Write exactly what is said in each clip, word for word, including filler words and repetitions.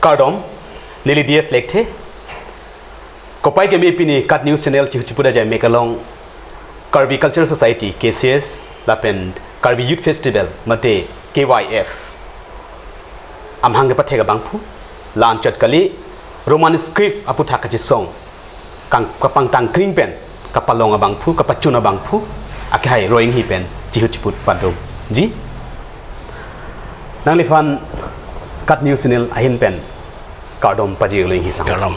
Kardom, neli D S Lekthe. Kopai keme pini KAT News Channel chihu chipu da jai mek along Karbi Cultural Society, K C S, lapen Karbi Youth Festival, mate K Y F. Amahang kepathek abangphu, la-anchot kali, Roman script aputhak kachisong, kang-, kapangtangkring pen, kapalong abangphu, kapachun abangphu, akehai Roing hi pen, chihu chipu padong. Ji? Nangliphan KAT News Channel ahin pen kardom pajirlo, Ingjir sang. Kardom.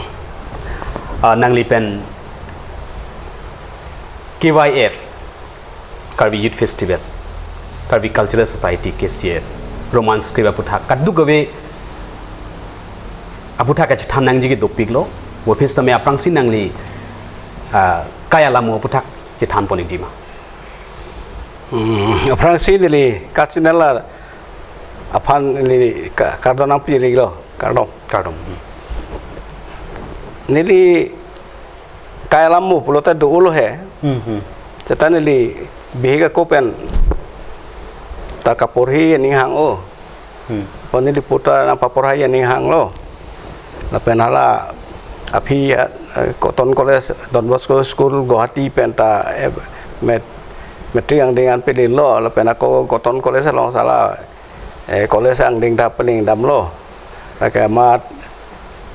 Ah, nangli pen K Y F, Karbi Youth Festival, Karbi Cultural Society, K C S, Roman script aputhak kadokave aputhak kachethan nangji ke dopiklo. Bopis tame aphrangsi nangli, ah, kai alamo aputhak chethan pon-ikji ma? Hmm, aphrangsi neli KAT Channel aphan neli ka-, kardom nangpirilo, kardom. Kardom. Hmm. Neli kai alamo pulote do-olo he. Hmm, hmm. Seta neli bihek ako pen ta kaporhi aning hang-o. Hmm. Pon neli puta nangpaporhai aning hanglo. Lapen hala aphi, eh, Cotton College, Don Bosco School, Guwahati pen ta, eh, met-, matric angdeng an pelelo. Lapen ako Cotton College alongsi hala, eh, college angdeng ta pening damlo. Lake amat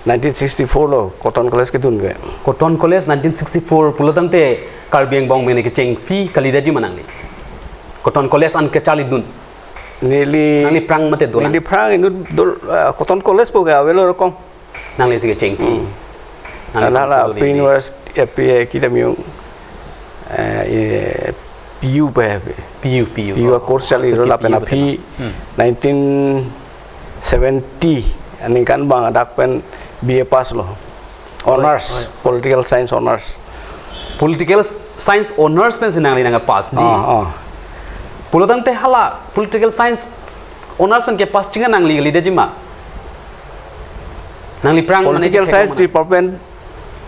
nineteen sixty-four lo Cotton College kedun ke. Cotton College nineteen sixty-four pulotangte Karbi angbong mene kechengsi kalidetji ma nangli? Cotton College an kacharlidun? Neli, nangli phrang mate dolang? Neli phrang inut dol, ah, Cotton College po ke avelo rokom. Nanglisi kechengsi? Hmm. Nangli hala, hala phrang chedoli pre-university, eh, pre-, eh, kita miyung, eh, eh, P U pe, P U, P U. P U, oh, a-course charlilo, course lapen P U aphi, betul. Hmm. Nineteen seventy aningkan abang dak pen B A pass lo. Honors, oi, oi. Political Science Honors. Political Science Honors pensi nangli nangpass di? Ah, ah. Pulotangte hala Political Science Honors pen kepass chingkan nangli kalidetji ma? Nangli phrang mane Political Science department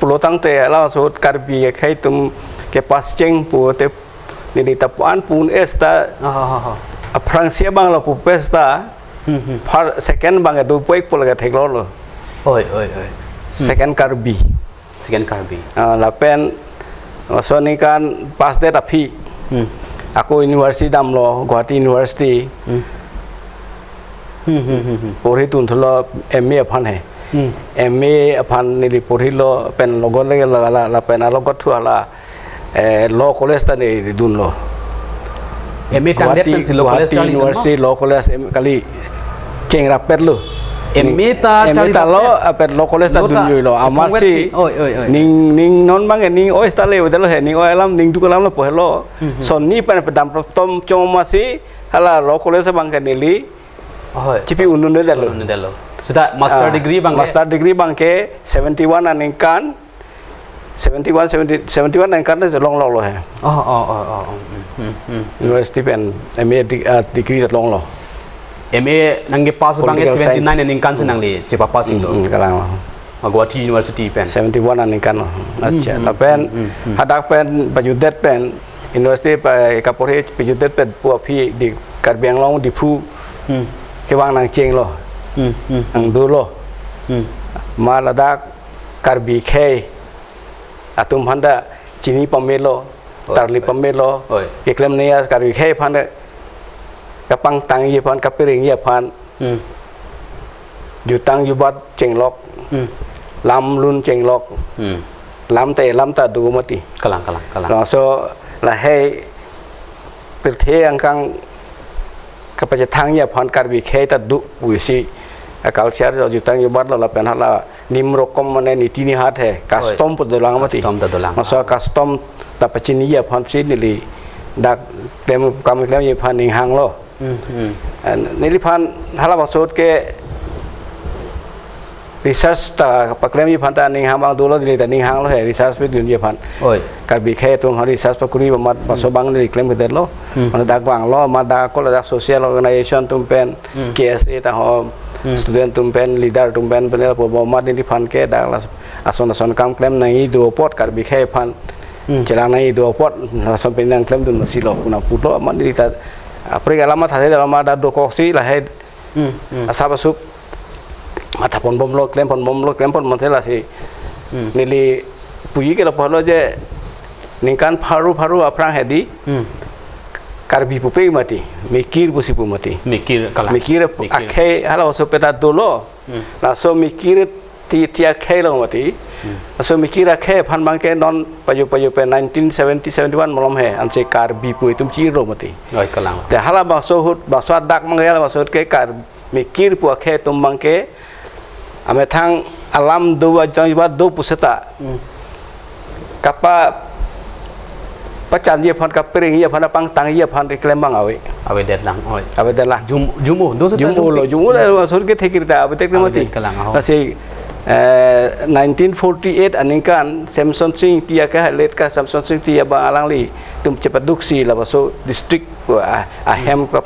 pulotangte hala ahut Karbi akhei atum kepass cheng pulote neli ta pu-an pu-un-e seta, ah, ah, ah, ah, aphrangsi abang lo pupe seta, hmm, hmm, first, second abang kedo pu-ik pu lake theklonglo. Oi, oi, oi. Hmm. Second Karbi. Second Karbi. Ah, lapen laso aningkan pass det aphi. Hmm. Ako university damlo, Guwahati University. Hmm. Hmm, hmm, hmm, hmm. Porhi tunthulo M A aphan he. Hmm. M A aphan neli porhilo pen logot lake lagala, lapen alogot thu hala, eh, Law College ta neli dunlo. M A tangdet Guwahati, pensi Law College Guwahati charlidunlo? University Law College em-, kali chengrapetlo. M A ta M A ta lo, charlidunlo? Apet Law College ta dunjoilo. Law ta, eh, amatsi, congress si. Oi, oi, oi. Ning, ning non abang ning oi seta le, wedetlo he, ning oi alam, ning duk alam lo pohelo. Hmm, hmm. Sonni pen pedam protom chom amatsi, hala Law College abang ke neli, oi, chipi un-un-edetlo. Un-un-edetlo. Seta master, ah, degree abang ke? Master degree abang ke seventy-one aningkan, seventy-one, seventy, seventy-one aningkan ta longlo he. Oh, oh, oh, oh, oh. Hmm, hmm, hmm. University pen M A de-, ah, degree longlo. M A nangkepass abang ke Political Science. Seventy-nine aningkan si nangli chepapass-iklo. Hmm, hmm, kalanglo. Ah, Guwahati University pen. Seventy-one aningkan lo. Hmm, accha. Hmm, lapen, hmm, hmm, hmm, hadak pen pajutdet pen, university pa kaporhi pajutdet pen pu aphi di Karbi Anglong Diphu, hmm, kevang nangchenglo. Hmm, hmm, hmm. Nangdolo. Hmm. Ma ladak Karbi akhei atum aphanta chini pamelo, oi, tarli, oi, pamelo, oi, keklem nangji, Karbi akhei aphanta kapangtangji aphan, kaperengji aphan, hmm, jutang jubat chenglok, hmm, lam lun chenglok, hmm, lam te lam ta do mati. Kalang, kalang, kalang. Laso lahei pirthe angkang kapachethangji aphan Karbi akhei ta do pusi, eh, culture lo, jutang jubat lo lapen hala nim rokom mane niti nihat he, oi, custom pu dolang mati. Custom ta dolang. Laso custom ta pachiniji aphansi neli dak klem, kam klemji aphan ning hanglo. Hmm, hmm. And neliphan hala ahut ke research ta paklemji aphan ta ning hang abang dolo, neli ta ning hanglo he, research pi dunji aphan. Oi. Karbi akhei atum aphan research pakuri amat, hmm, laso abang neli klemkledetlo. Hmm. Mane dak vanglo, ma dak ako ladak social organization atum pen, hmm, K S A ta ho, hmm, student atum pen, leader atum pen, pen lapu amat neliphan ke dak la ason ason kam klem nangji do apot Karbi akhei aphan, hmm, chelang nangji do apot, lason pen nangklemdun masi lo, puna pulo, ma neli ta, apre alam ta thase alam ta dokoksi lahei, hmm, hmm, asap asup matha ponbomlo, klem ponbomlo, klem ponbomthe lasi. Hmm. Neli puji ke lapu helo je ningkan pharo pharo aphrang hedi. Hmm. Karbi pupe mati, Mikir pusi pu mati. Mikir kalang. Mikir Mikir. Akhei hala oso peta dolo. Hmm. Laso Mikir ti, ti akhei lo mati. Hmm. Laso Mikir akhei aphan abangke non pajo pajo pen nineteen seventy seventy-one malom he, ansi Karbi pu itum chirlo mati. Oi, kalang. Te halabangso ahut, bangso adak abangke halabangso ahut ke Kar Mikir pu akhei atum abangke amethang alam do ba jang ba do puseta. Hmm. Kapa pachanji aphan, kaprengji aphan, pangtangji aphan keklem abang ave. Avedet lang, oi. Avedet lang. Jum, jumu, do seta Jumu lo, jumu lo, sur ke thekir ta, ave tek Avedet mati. Kalang, aho. Lasi, eh, nineteen forty-eight aningkan Semson Sing Tia ke, late ka Semson Sing Tia abang alangli atum chepaduksi laso district, ah, ahem ka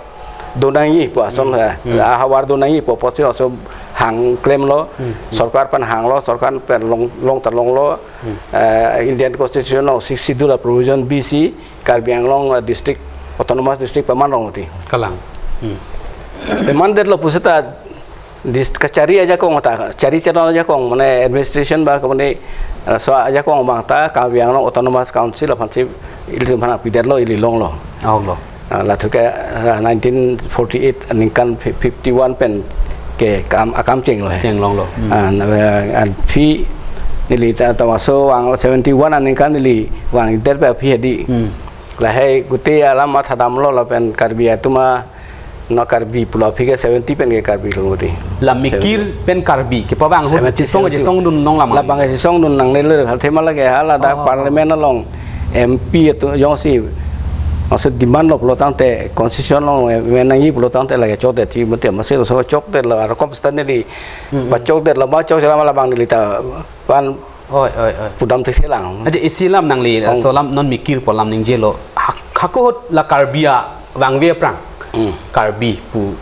donangji pu ason, Hmm. eh, Hmm. ahavar donangji pu apotsi laso hang klemlo, Hmm. Hmm. sorkar pen hanglo, sorkar pen long, long ta longlo, Hmm. eh, Indian Constitution along Sixth Schedule a-provision B C, Karbi Anglong, eh, district, autonomous district pamanlo mati. Kalang. Hmm. Pamandetlo puseta dis-, kachari ajakong ta, chari chadon ajakong, mane administration ba kemane, eh, so ajakong abang ta Karbi Anglong Autonomous Council aphansi ilitum aphan pidetlo, ili longlo. Ahok lo. Ah, lathu ke, ah, nineteen forty-eight aningkan fi-, fifty-one pen ke kam, akam chenglong he. Chenglonglo. Hmm. Ah, na, ah, aphi neli ta, ta laso vang seventy-one aningkan neli vangdet pen aphi hedi. Hmm. Lahei gute alam mathadamlo lapen Karbi atum a, non Karbi pulo aphi ke seventy pen ke Karbi lo mati. La Mikir Seventy. Pen Karbi kepavang ahut Seventy, chisong seventy. Chisongdun nangji alam. Labang chisongdun nangnelo, hal thema lake hala dak Oh. Parliament along M P atum jongsi maksud demand lo pulo tangte, constitution along, eh, nangji pulo tangte lake chokdet ti mati, maksud so chokdetlo, arokom stand neli Hmm, hmm. Pachokdetlo, ma chok chala ma labang neli ta pan Oi, oi, oi. Pudam thekthelang. Aja isi alam nangli, Ong. So alam non Mikir pu alam ningjelo. Hak-, hako ahut la Karbi avangve aphrang. Hmm. Karbi pu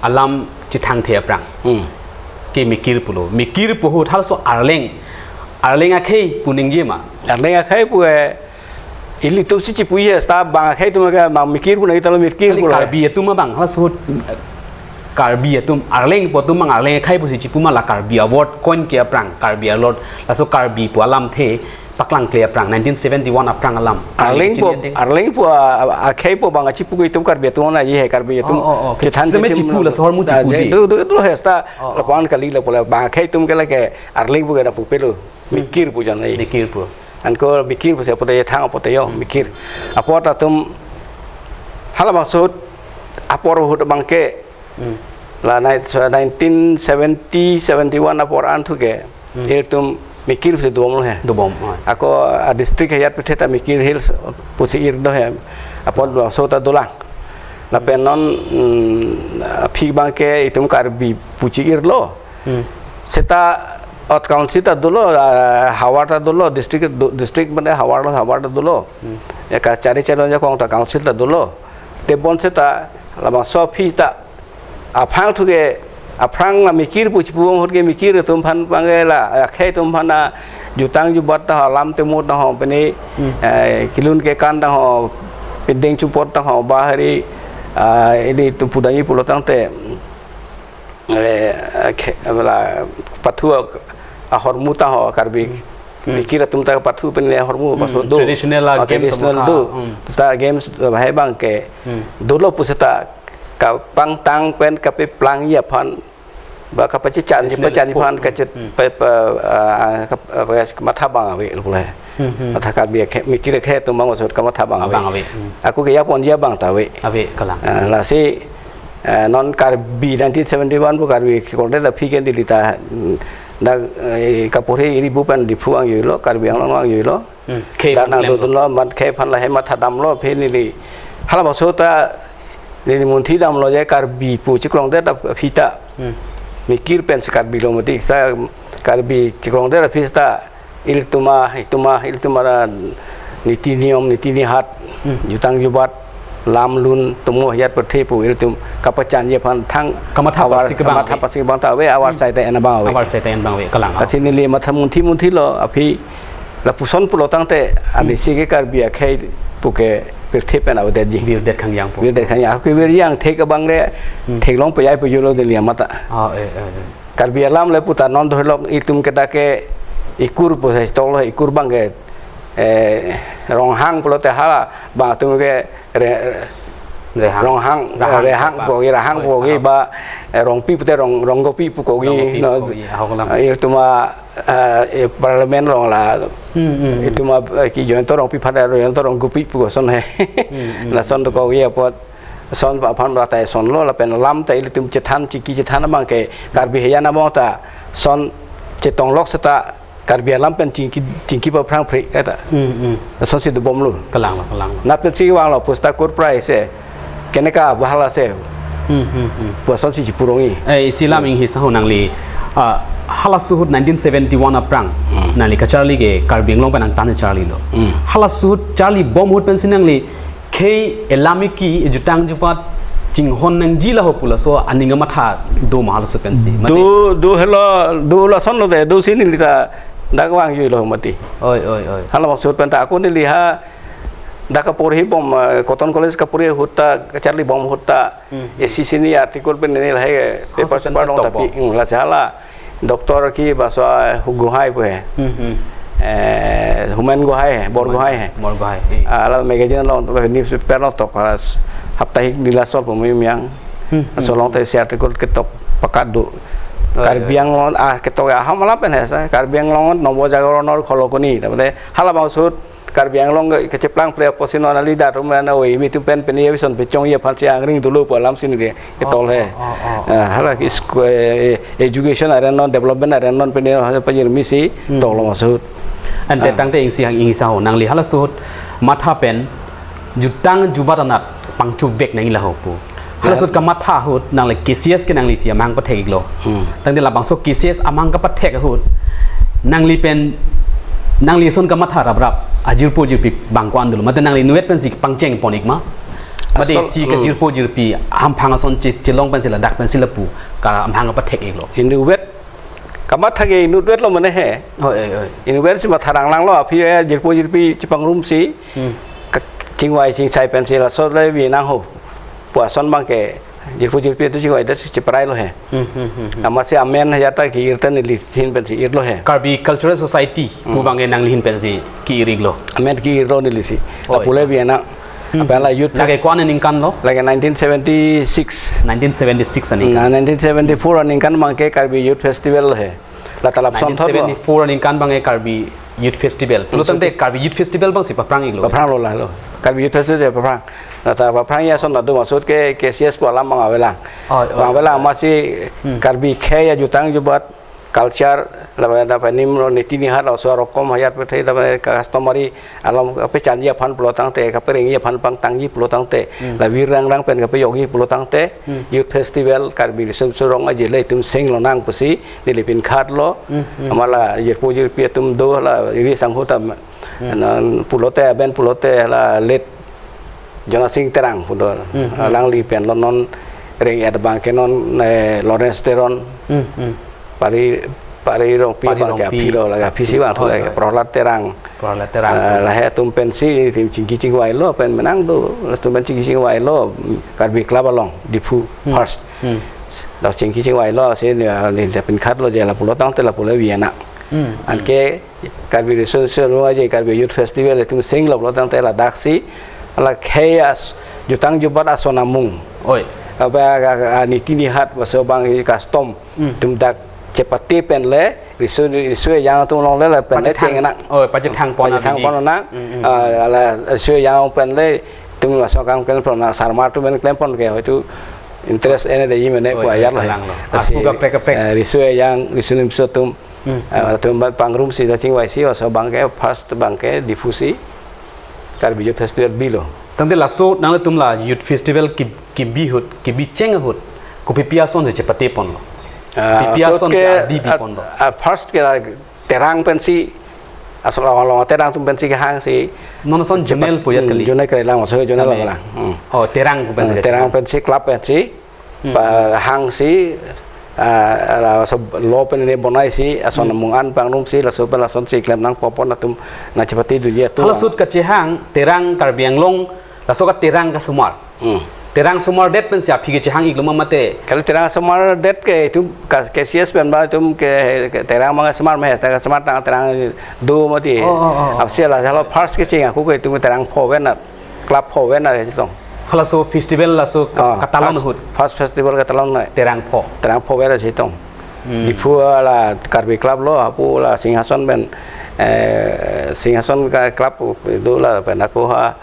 alam chethangthe aphrang. Hmm. Ke Mikir pulo. Mikir pu ahut halaso Arleng. Arleng akhei pu ningje ma. Arleng akhei pu, eh, ilitum si chipu ye, seta bang akhei atum ke ma Mikir pu nangji, talo Mikir Kali pulo. Karbi atum abang, halaso ahut, eh, Karbi atum, Arleng pu atum abang, Arleng akhei pusi chipu ma la Karbi a-word coin ke aphrang, Karbi a-word, laso Karbi pu alamthe paklangkle aphrang, nineteen seventy-one aphrang alam. Arleng pu, Arleng pu a, a, akhei pu abang chipu ke itum Karbi atum nangji he, Karbi atum. Oh, oh, oh. Chethan Seme chipu, laso ahormu chipu di. Do, do, do he seta, Oh, oh. Lapuan kali lapu la bang akhei atum ke lake Arleng pu ke na pupelo. Hmm. Mikir pu jan nangji. Mikir pu. Anke Mikir pusi apot ye thang apot yo, Hmm. Mikir. Apot atum halabangso ahut apor ahut abangke Hmm. La nai-, nineteen seventy, seventy-one apor an thu ke, Hmm. ilitum Mikir pusi dobomlo he. Dobom, ah. Ako a-district hajat puthe ta Mikir Hills pusi irlo he. Apot labangso ta dolang. Lapen non, mm, aphi abangke itum Karbi pu chi-irlo. Hmm. Seta ot council ta dolo, ah, havar ta dolo, district do, district mane havar lo, havar ta dolo. Hmm. Ya kachari chalo ajakong ta council ta dolo. Tebon seta labangso aphi ta aphrang thu ke, aphrang la Mikir pu chipu ahut ke Mikir atum aphan abangke la, akhei atum aphan la jutang jubat ta ho, alam temut ta ho, pini, Hmm. eh, kelun kekan ta ho, pindeng chupot ta ho, bahari, ah, ilitum pudamji pulo tangte, eh, akhei, la pathu ahormu ta ho, Karbi. Hmm. Mikir atum ta pathu pen le ahormu Hmm. Paso do. Traditional, ah, ah, games traditional sama do. Hmm. Ta games, ah, hai abangke. Hmm. Dolo pu seta kapangtang pen kapeplangji aphan ba kapachechan, Traditional pachechan sport. Aphan kachet Hmm. pe, pe, ah, kap-, ah, kamatha abang ave lo pule. Hmm, hmm. Matha Karbi akhei, Mikir akhei atum abang maksud kamatha abang ave. Abang ave. Hmm. Ako ke ya ponji abang ta ave. Ave kalang. Ah, lasi, ah, non Karbi nineteen seventy-one pu Karbi kekorte ta aphi ke Delhi ta, mm, dak, eh, kaporhe iri bu pen Diphu vangjuilo, Karbi Anglong vangjuilo. Hmm. Khei dak aphan nang klemlo. Dodunlo, mat khei aphan lahei mathadamlo, aphi neli. Halabangso ta neli munthi damlo je Karbi pu chiklongdet aphi ta. Hmm. Mikir pensi Karbi lo mati, seta Karbi chiklongdet aphi seta ilitum a, itum a, ilitum a niti niyom, niti nihat, Hmm. jutang jubat, lam lun, tomo hajat puthe pu ilitum kapachanji aphan thang Kamatha avar, pasik abang kamatha ave. Pasik abang ta ave, avar Hmm. sai ta en abang ave. Avar sai ta en abang ave, kalang. Lasi neli matha munthi munthilo, aphi lapuson pulo tangte, Hmm. ani si ke Karbi akhei pu ke pirthe pen avedetji. Virdet khangjang pu. Virdet khangjang. Ako virjang thek abang le, Hmm. theklong pejai pejolo Delhi amat ta. Ah, eh, eh, eh. Karbi alam le puta non dhoilok itum ke dak ke ikur pu sai tol ikur abang ke, eh, Ronghang pulote hala abang atum ke re, Rehang. Ronghang, Rahang, Rehang Rahang. Pu kogi, Rahang Oi, pu kogi Rahang. Ba, eh, Rongpi pute Rong, Ronggopi pu kogi, Ronggopi no, pu kogi, ahok alam. Eh, itum a, eh, eh, parliament along la, Hmm, hmm. Itum a, eh, ke Jayanta Rongpi aphan, Jayanta Ronggopi pu koson he. Hmm, hmm. Lason do kogi apot, son aphan rata eson lo, lapen alam ta ilitum chethan, chingki chethan abang ke, Karbi heyan abang ta, son chetonglok seta, Karbi alam pen chingki, chingki paphrang phri kata. Hmm, hmm. Lasonsi dobomlo. Kalang lo, kalang lo. Nat pensi vanglo, pusta kur prize e. Keneka bahala se. Hmm, hmm, hmm. Pu asonsi chipurongji. Eh, isi alam inghi saho nangli, ah, halaso ahut nineteen seventy-one aphrang, Hmm. nangli kacharli ke Karbi Anglong pen nangtan charlilo. Hmm. Halaso ahut charlibom ahut pensi nangli khei elam eki ejutang jubat chinghon nangji laho pu laso aning kamatha do ma halaso pensi. Mate Do, do helo, do lason lo de, do si neli ta dak vangjuilo mati. Oi, oi, oi. Hala maksud pen ta ako neli ha dak kaporhibom, eh, Cotton College kaporhi ahut ta, kacharlibom ahut ta, Hmm. A C C ni article pen neli lahai, eh, Halaso paper pen super ta long top tapi, bom. Hmm, lasi hala. Doctor ki baso, eh, Hu Gohai pu he. Hmm, hmm. Eh, Human Gohai he, Bor Human Gohai he. Bor Gohai, eh. Ah, hala magazine along, newspaper along top, hala s-, haptahik Nilachal pu miyang. Hmm, hmm. Laso along ta isi article ketok pakat do. Oh, Karbi iya, iya. Anglong, ah, ketok aham alam pen he sa. Karbi Anglong Nobo Jagoron or Kholokoni. Tabate hala maksud Karbi Anglong ke kecheplang ple apotsi non ali darum na oi mi tum pen pen ye bison pechongji aphansi angring dolo pu alam si neli ketol he. Oh, oh, oh, oh. Ah, hala ki sku-, eh, education aren non, development aren non pen ye ha pajirmi si Hmm. tol lo maksud. Ante Ah. tangte ingsi hang ingsa ho nangli halaso ahut matha pen jutang jubat anat pangchuvek nangji laho pu. Halaso ahut Ya. kamatha ahut nangli K C S ke nangli si amahang pathek-iklo. Hmm. Tangte labangso K C S amahang kapathek ahut nangli pen nangli ason kamatha raprap ajirpo jirpi bang ko-an dolo. Mate nangli inutvet pensi pangcheng pon-ik ma. Mate Asol, si hmm. kajirpo jirpi hamphang ason che-, chelong pensi ladak pensi lapu ka amahang kapathek-iklo. Inutvet kamatha ke inutvetlo mane he. Oi, oi, oi. Inutvet si matha ranglanglo aphi ya jirpo jirpi chepangrumsi. Hmm. Ka-, chingvai chingsai pensi laso le vi nang ho. Pu ason abang ke jirpo jirpi atum chingvai det si cheprailo he. Hmm, hmm, hmm, hmm. Amatsi amen he jata ki-ir ta neli ahin pensi irlo he. Karbi Cultural Society pu Hmm. abang ke nangli ahin pensi ki-ir-iklo. Amen ki-irlo neli si. Oi. Lapu le vi nang. Hmm. Apala youth Lake fest- ko-an aningkan lo? Lake nineteen seventy-six. Nineteen seventy-six aningkan. Na nineteen seventy-four aningkan abang ke Karbi Youth Festival he. La talap son thot lo. Nineteen seventy-four aningkan abang ke Karbi Youth Festival. Pulo Hmm, tangte so Karbi Youth Festival abang si paphrang-iklo. Paphranglo la lo. Karbi Youth Festival paphrang. Na ta paphrang ya son adu maksud ke K C S pu alam abang avelang. Oh, oh. Abang avelang amatsi Hmm. Karbi khei ajutang jubat culture, lapen, lapen nimro niti nihat laso arokom hayat pethei lapen customary along kapechanji aphan pulo tangte, kaperengji aphan pangtangji pulo tangte, Hmm. la vir rangrang pen kapejokji pulo tangte, Hmm. Youth Festival Karbi Riso Nimso Rong Aje le itum seng lonang pusi, neli pinkhatlo, Hmm, hmm. Amala jirpo jirpi atum do la iri sangho ta, Hmm. non pulote, aben pulote la late Jonasing Terang pu do. Hmm, hmm. Alangli pen lo non reng-et abang ke non, eh, Lawrence Teron. Hmm, hmm. Pari, Pari Rongpi Pari abang ke Rongpi. Aphi lo, lake aphi si abang thu Hoi, lake hoi. Prohlad Terang. Prohlad Terang. Eh, lahai atum pensi tim chingki chingvailo pen menang do. Latum pen chingki chingvailo Karbi Club along Diphu Hmm. first. Hmm. Laso chingki chingvailo si ne, ne pinkhatlo je lapulo tangte lapu le vi nang. Hmm. Anke Karbi Riso Nimso Rong Aje Karbi Youth Festival itum senglo pulo tangte ladak si la khei as jutang jubat ason amung. Oi. Apa a, a, a, niti nihat baso abang i custom Hmm. itum dak chepate pen le riso riso yang atum along le lapen le Pachethang. Cheng nang. Oi, pachethang pon Pachethang nang. Pon nang. Hmm, hmm. Ah, la riso yang pen le itum laso akam klempon nang sarmar atum pen klempon ke hoitu interest ene de imene Oi, pu ayar lo he. Kalang lo. Asi, Aku kaprek kaprek. Eh, riso yang riso nimso atum Hmm. Eh, atum abang pangrumsi ta chingvaisi, laso abang ke first abang ke Diphu si Karbi Youth Festival bilo. Tangte laso nanglitum la Youth Festival ki, kibi ahut, kibi cheng ahut, kopi pi ason si chepate ponlo? Ah, Pi pi laso ason si ke, adi bi ah, ponlo? Ah, first ke la Terang pensi, asal awal awal Terang atum pensi kehang si. Non ason Junel pu ya Hmm, kali. Junel kali lang, maksudnya Junel Kali. Lang. Hmm. Oh, Terang pu pensi Hmm, kehang. Terang pensi, club pensi. Hmm. Pa hang si, ah, laso lo pen ne bonai si, ason Hmm. amung an pangrumsi, laso pen lason si klem nang popon atum nang chepate dunji atum. Halaso ahut kachehang, Terang Karbi Anglong, laso ka Terang kasomar. Hmm. Terang osomar det pensi aphi kechehang-iklo ma mate? Kali terang osomar det ke itum ka-, K C S pen ba itum ke, ke terang mang osomar me, terang osomar tang terang do mati. Oh, oh, oh, oh. Apsi la halo first kecheng ako ke itum terang pho ven na, club pho ven na chetong. Halaso festival laso ka-, Oh, katalon first, ahut. First festival katalon na. Terang pho. Terang pho ven na chetong. Hmm. Diphu la Karbi Club lo, hapu la Singhason pen, eh, Singhason ka club do la pen ako ha,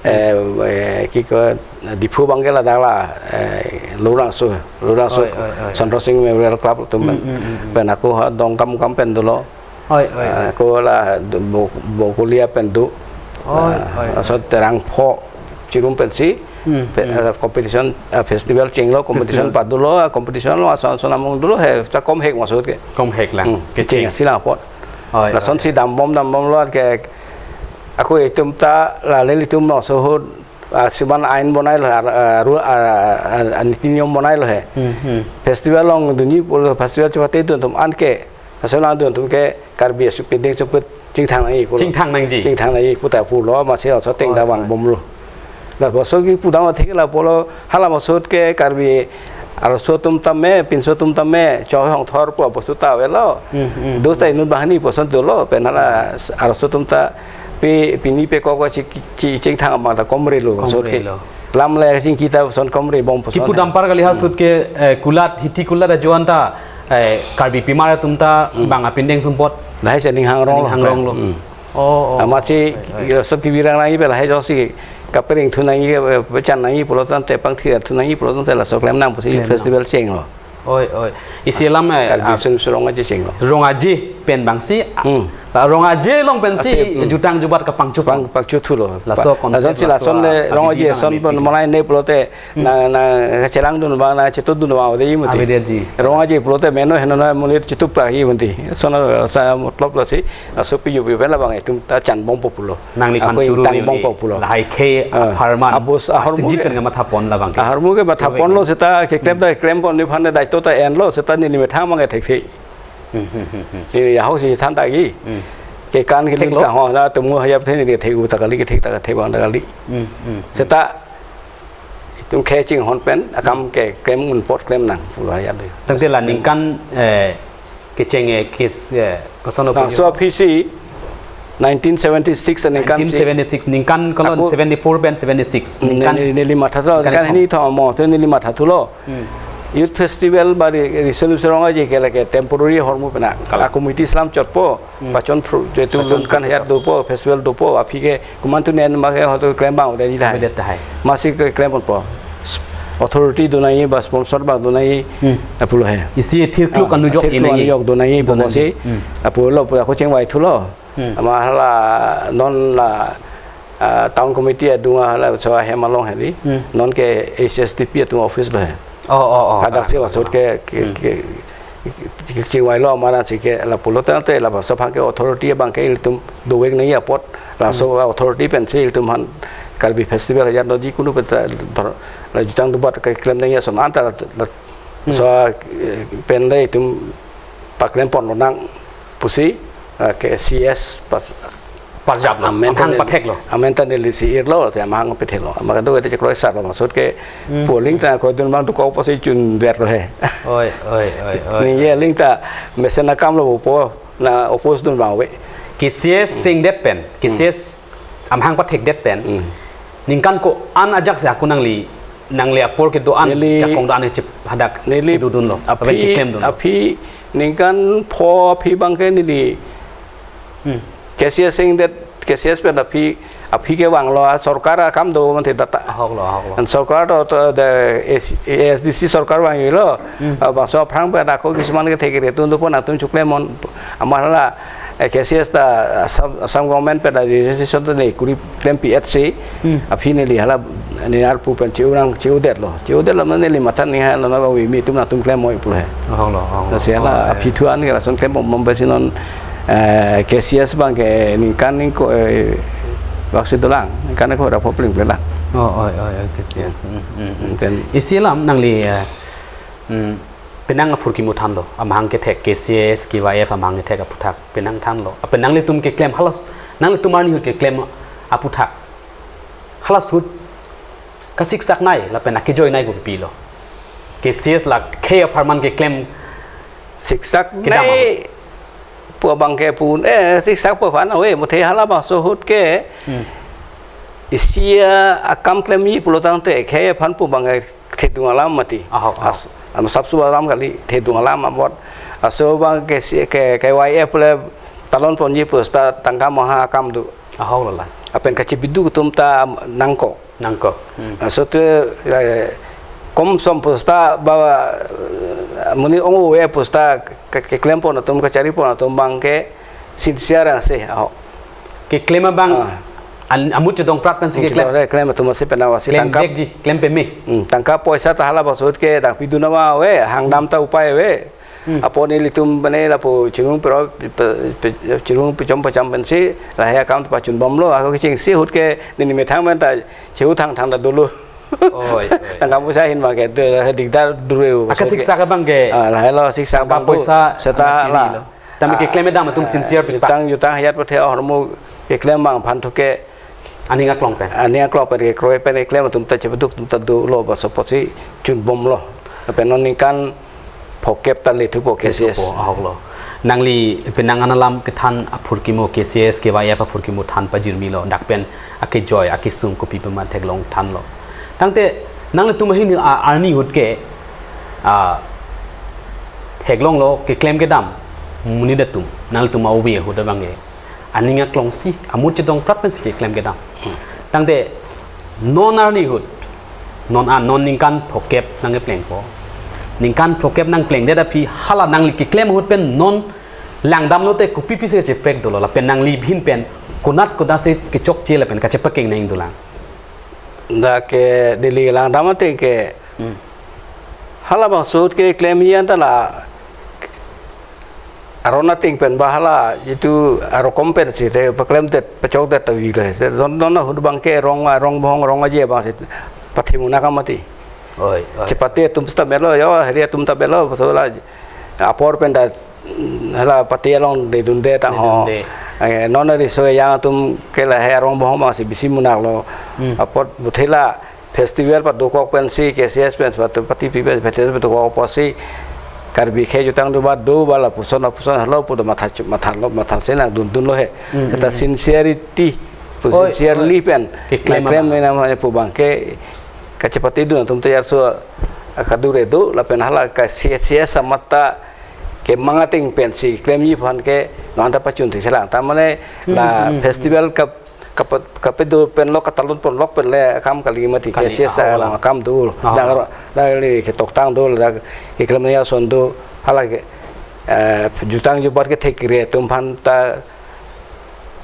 eh, eh, ki ko Diphu abang ke ladak la, eh, Lorangso, Lorangso, Oi, oi, oi. Chandra Singh Memorial Club atum pen. Hmm, hmm, hmm, hmm. Pen ako ha Dongkamukam pen dolo. Oi, oi, oi. Eh, ako la do-, Bo-, Bokolia pen do. Oi, Eh, oi, oi. Laso terang pho chirum pensi. Hmm, Pe-, hmm. eh, competition, eh, festival chenglo, competition Festival. Padulo, eh, competition lo, ason ason among dolo, he, ta komhek masut ke. Komhek lang, Hmm, kecheng. Kecheng asi lang apot. Oi, Lason oi. Si dambom, dambomlo ke, ako itum ta, la nelitum laso ahut, ah, siman ain bonai lo, ar-, ar-, ar-, ar-, niti niyom bonai lo he. Hmm, hmm. Festival along dunji pulo, festival chepate dun atum an ke, Laso lang dun atum ke Karbi asu pindeng choput chingthang nangji pulo. Chingthang nangji. Chingthang nangji puta pulo, masi laso ateng Oi, da vang oi. Bomlo. Labangso kipu dam atheke la pulo, hala masut ke Karbi arloso atum tame, pinso atum tame, choi hong thor pu bostu ta avelo. Hmm, hmm, Dos ta hmm. Inut banghini puson dolo, pen hala arloso atum ta pi-, pini pe koko chi, chi chingthang abang ta komre lo, masut ke. Komre lo. Lam le chingki ta son komre bom puson Kipu he. Dampar kali ha Hmm. Sut ke, eh, kulat, hiti kulat ajoan ta, eh, Karbi pimar atum ta Hmm. bang apindeng sumpot. Lahai si ning hangrong lo. Ning hangrong lo. Hmm. Oh, oh, Amat si, oh, oh, oh. Sop kebi rang nangji pen lahai ajoksi kaperingthu nangji, eh, pechan nangji pulo tangte pangthir thu nangji pulo tangte laso klem nang pusi Klem nang. Festival chenglo. Oi, oi. Isi alam, eh, Karbi ah, Riso Nimso Rong Aje chenglo. Rong Aje pen bangsi, ah, Hmm. ah, Rong Aje along pensi Aje, hmm. Jutang jubat kapangchup. Pang, pangchuthulo. Laso Pa-, concept, lason si laso, lason le ah, Rong Aje abidi son bang pen abidi. Monai ne pulote Hmm. na, na kachelang dun abang, na chetut dun abang, ode imuti. Abidi ji. Rong Aje pulote meno heno na monit chitup pa imuti. Son sa matlab lasi, aso pi yupi pen labang itum ta chan bompo pulo. Nangliphan Ako churu tang ni bom uli. Pok pulo. Lahai khei Ah. apharman. Apos ahormu Asinjit ke. Kan kamatha pon labang ke. Ahormu ke matha Churu pon lo ke. Seta keklem ta keklem pon ni phan daito ta enlo seta neli methang mang thek thek. Hmm, hmm, hmm, hmm. Ni ya ho si than ta gi. Hmm. Ke kan ke Thek ling lo? Ta ho na tumu hayap the ni thek u ta kali ke thek ta thek bang ta kali. Hmm, hmm, hmm. Seta itum khei chinghon pen akam ke klem un pot klem nang pulo ya de. Tangte la ningkan, eh, kecheng, eh, kis, eh, koson Nangso opinion? Aphi si nineteen seventy-six ningkan si. Nineteen seventy-six ningkan kolon Ako seventy-four pen seventy-six Hmm, ningkan. Neli, neli mathathulo, Ningkan ningkan ithom. Hini ithom mo, so neli mathathulo. Hmm. Youth Festival ba ri-, Riso Nimso Rong Aje ke lake temporary ahormu pen a. Kala. A committee slam chotpo, Hmm. pachon phru, jetu Pachon lun kan phru hayat chot. Dopo, festival dopo, aphi ke komantu nen ma ke hoto klem bang ode ji thai. Ode thai. Masi ke klem ponpo. Authority do nangji ba sponsor bang do nangji Hmm. Apulo he. Isi thirkluk Ah, anujok thirkluk inangji. Anujok do nangji Do pulo nangji. Si. Hmm. Apulo pu ako chengvai thulo. Hmm. Ama hala non la, ah, town committee adung hala so ahem along hedi. Hmm. Non ke H S D P atum office lo he. Oh, oh, oh. Hadak Ah, si masut ah. Ke, ke, Hmm. Ke, ke, chingvailo amara si ke la pulo tangte labangso aphan ke authority abang ke ilitum dovek nangji apot laso Hmm. Authority pensi ilitum aphan Karbi festival ya no jikunu pen ta dor la jutang dubat ke klem nangji ason anta la, la Hmm. So, eh, pen le itum paklem pon lonang pusi, eh, ke C S pas Parjap lo, amen amahang ta neli, pathek lo. Amen ta neli si-irlo, si amahang pathek lo. Maka do ete chekroi sar lo, masut ke Hmm. Polling ta ko dun bang tu ko pasi chun ber lo he. Oi, oi, oi, oi. Ningje ling ta mesen akam lo po na oppose dun bang ave. K C S Hmm. Singdet pen, Hmm. K C S amahang pathekdet pen. Hmm. Ningkan ko-an ajak si ako nangli, nangli apor kedo-an, Neli, jakong do-an chip hadak neli kedodunlo. Aphi, Aben keklem dunlo. Aphi ningkan pho aphi bang ke neli. Hmm. K C S Singdet, K C S pen aphi, aphi ke vanglo, ah, sorkar akam do manthe data. Ahok lo, ahok lo. An sorkar do, do, de, A S D C sorkar vanglo. Hmm. Ah, bangso aphrang pen ako kisuman kethek kere tun do pon atum chukle mon amar la eh, K C S ta Assam, Assam government pen ta registration ta ne kuri klem P H C, Hmm. Aphi neli hala ne arpu pen chiu nang chiu det lo. Chiu det lo neli matha ni ha lo na wi mi tum na tum klem moi pu he. Ahok lo, ahok lo. Na si hala Oh, aphi eh. Thu an ke lason klem bom bom besi non, eh, K C S bang ke ningkan ning ko, eh, bak si dolang. Ningkan ko da pho pling pling lang. Oh, oh, oh, oh, K C S. Hmm, hmm, hmm. Kan Isi alam nangli, eh, hmm, penang aphurkimo thanlo. Amahang kethek K C S, K Y F amahang kethek aphuthak. Penang thanlo. Apen nanglitum keklem halas, nanglitum arni ahut keklem aphuthak. Halas ahut Kasiksak nai lapen akejoi nai kopi lo? K C S la khei apharman keklem. Siksak kedam nai pu abang ke pun, eh, siksak pu aphan ave, muthe halabangso ahut ke. Hmm. Isi akam klemji pulo tangte khei aphan pu abang ke thedung alam mati. Ahok, ahok. As-, am sapsu alam kali thedung alam amot. Aso abang ke si, ke, K Y F le talon ponji pu seta tangka maha akam do. Ahok lo la. Lapen kachipiduk atum ta nangkok. Nangkok. Hmm. Aso te, eh, kom som pu seta ba, eh, monit ong-o-e pu seta ke, keklem pon atum, kachari pon atum abang ke sincere angse, ahok. Keklem abang, ah, an-, amut chedongprat pensi keklem. Keklem atum asi penang asi. Klem tangka vekji, klem peme. Hmm, tangka poisa ta halabangso ahut ke dang pidun nama ave, hangdam ta upai ave. Hmm. Apot nelitum mane lapu chirung pero, pe, pe, chirung pechom pacham pensi lahei akam ta pachun bomlo, ako kechengsi ahut ke neli methang pen ta cheu thangthang ta dolo. Oi, oi. Tangka poisa ahin abang ke, de, dikdar dure. Akasiksak abang ke. Ah, lahelo siksak tangka abang do, poisa seta anak la pini lo. Tame keklem kedam atum sincere pipa. Jutang, jutang hayat pathe ahormu keklem abang aphan thu ke aning aklong pen. Aning aklong pen kekroi pen keklem atum ta chepeduk atum ta dolo, baso apotsi chun bomlo. Lapen non ningkan phokep ta lethupo K C S. Lethupo, ahok lo. Nangli penang an alam kethan aphurkimo, K C S, K Y F aphurkimo than pajirmi lo. Dak pen akejoi, akesung kopi pema theklong thanlo. Tangte nanglitum ahin a-, arni ahut ke, ah, theklonglo keklem kedam monit atum. Nanglitum a-ove ahut abang ke aning aklongsi, amut chedongprat pensi keklem kedam. Hmm. Tangte non arni ahut, non an, non ningkan phokep nangkeplengpo. Ningkan phokep nangplengdet aphi hala nangli keklem ahut pen non langdamlote kopi pisi kachepek dolo, lapen nangli ahin pen konat konatsi kechokche lapen kachepakeng nang dolang? Dak ke neli langdam ateng ke, hmm, halabangso ahut ke klemji anta la aron ateng pen ba hala jitu arokom pensi te paklemdet pachokdet ta vi le. Se non, non ahut abang ke rong, rong bohong, rong aje abangsi pathe munak mati. Oi, oi. Chepate atum seta melo, yo, hari atum ta melo, so la apor pen ta, mm, hala pate along dedunde tangho. Dedunde. Eh, non riso yang atum ke lahei arong bohong abangsi bisi munak lo. Hmm. Apot buthela festival padokok pensi, K C S pen, patu-, pati pi pen, festival padokok apotsi Karbi akhei jutang do ba, do ba lapuson, lapuson halo pu do matha chu-, matha lo, matha si nangdundunlo he. Hmm, seta hmm, hmm, sincerity pu, oi, sincerely, oi, pen keklem keklem abang. Menam hanya pu abang ke kachepatedun atum ta arso akadure do, lapen hala ka C S C S amat ta kemang ateng pensi klemji aphan ke non ta pachun thekthelang. Ta mane, hmm, la, hmm, festival ka, kapa-, kapedo pen lo, katalon pon lok pen le akam kali mati. Kali, ke C S S ahok, along akam do. Ahok. Dak, dak le ketoktang do, dak keklem nangji ason do, hala ke, eh, jutang jubat kethek kere atum aphan ta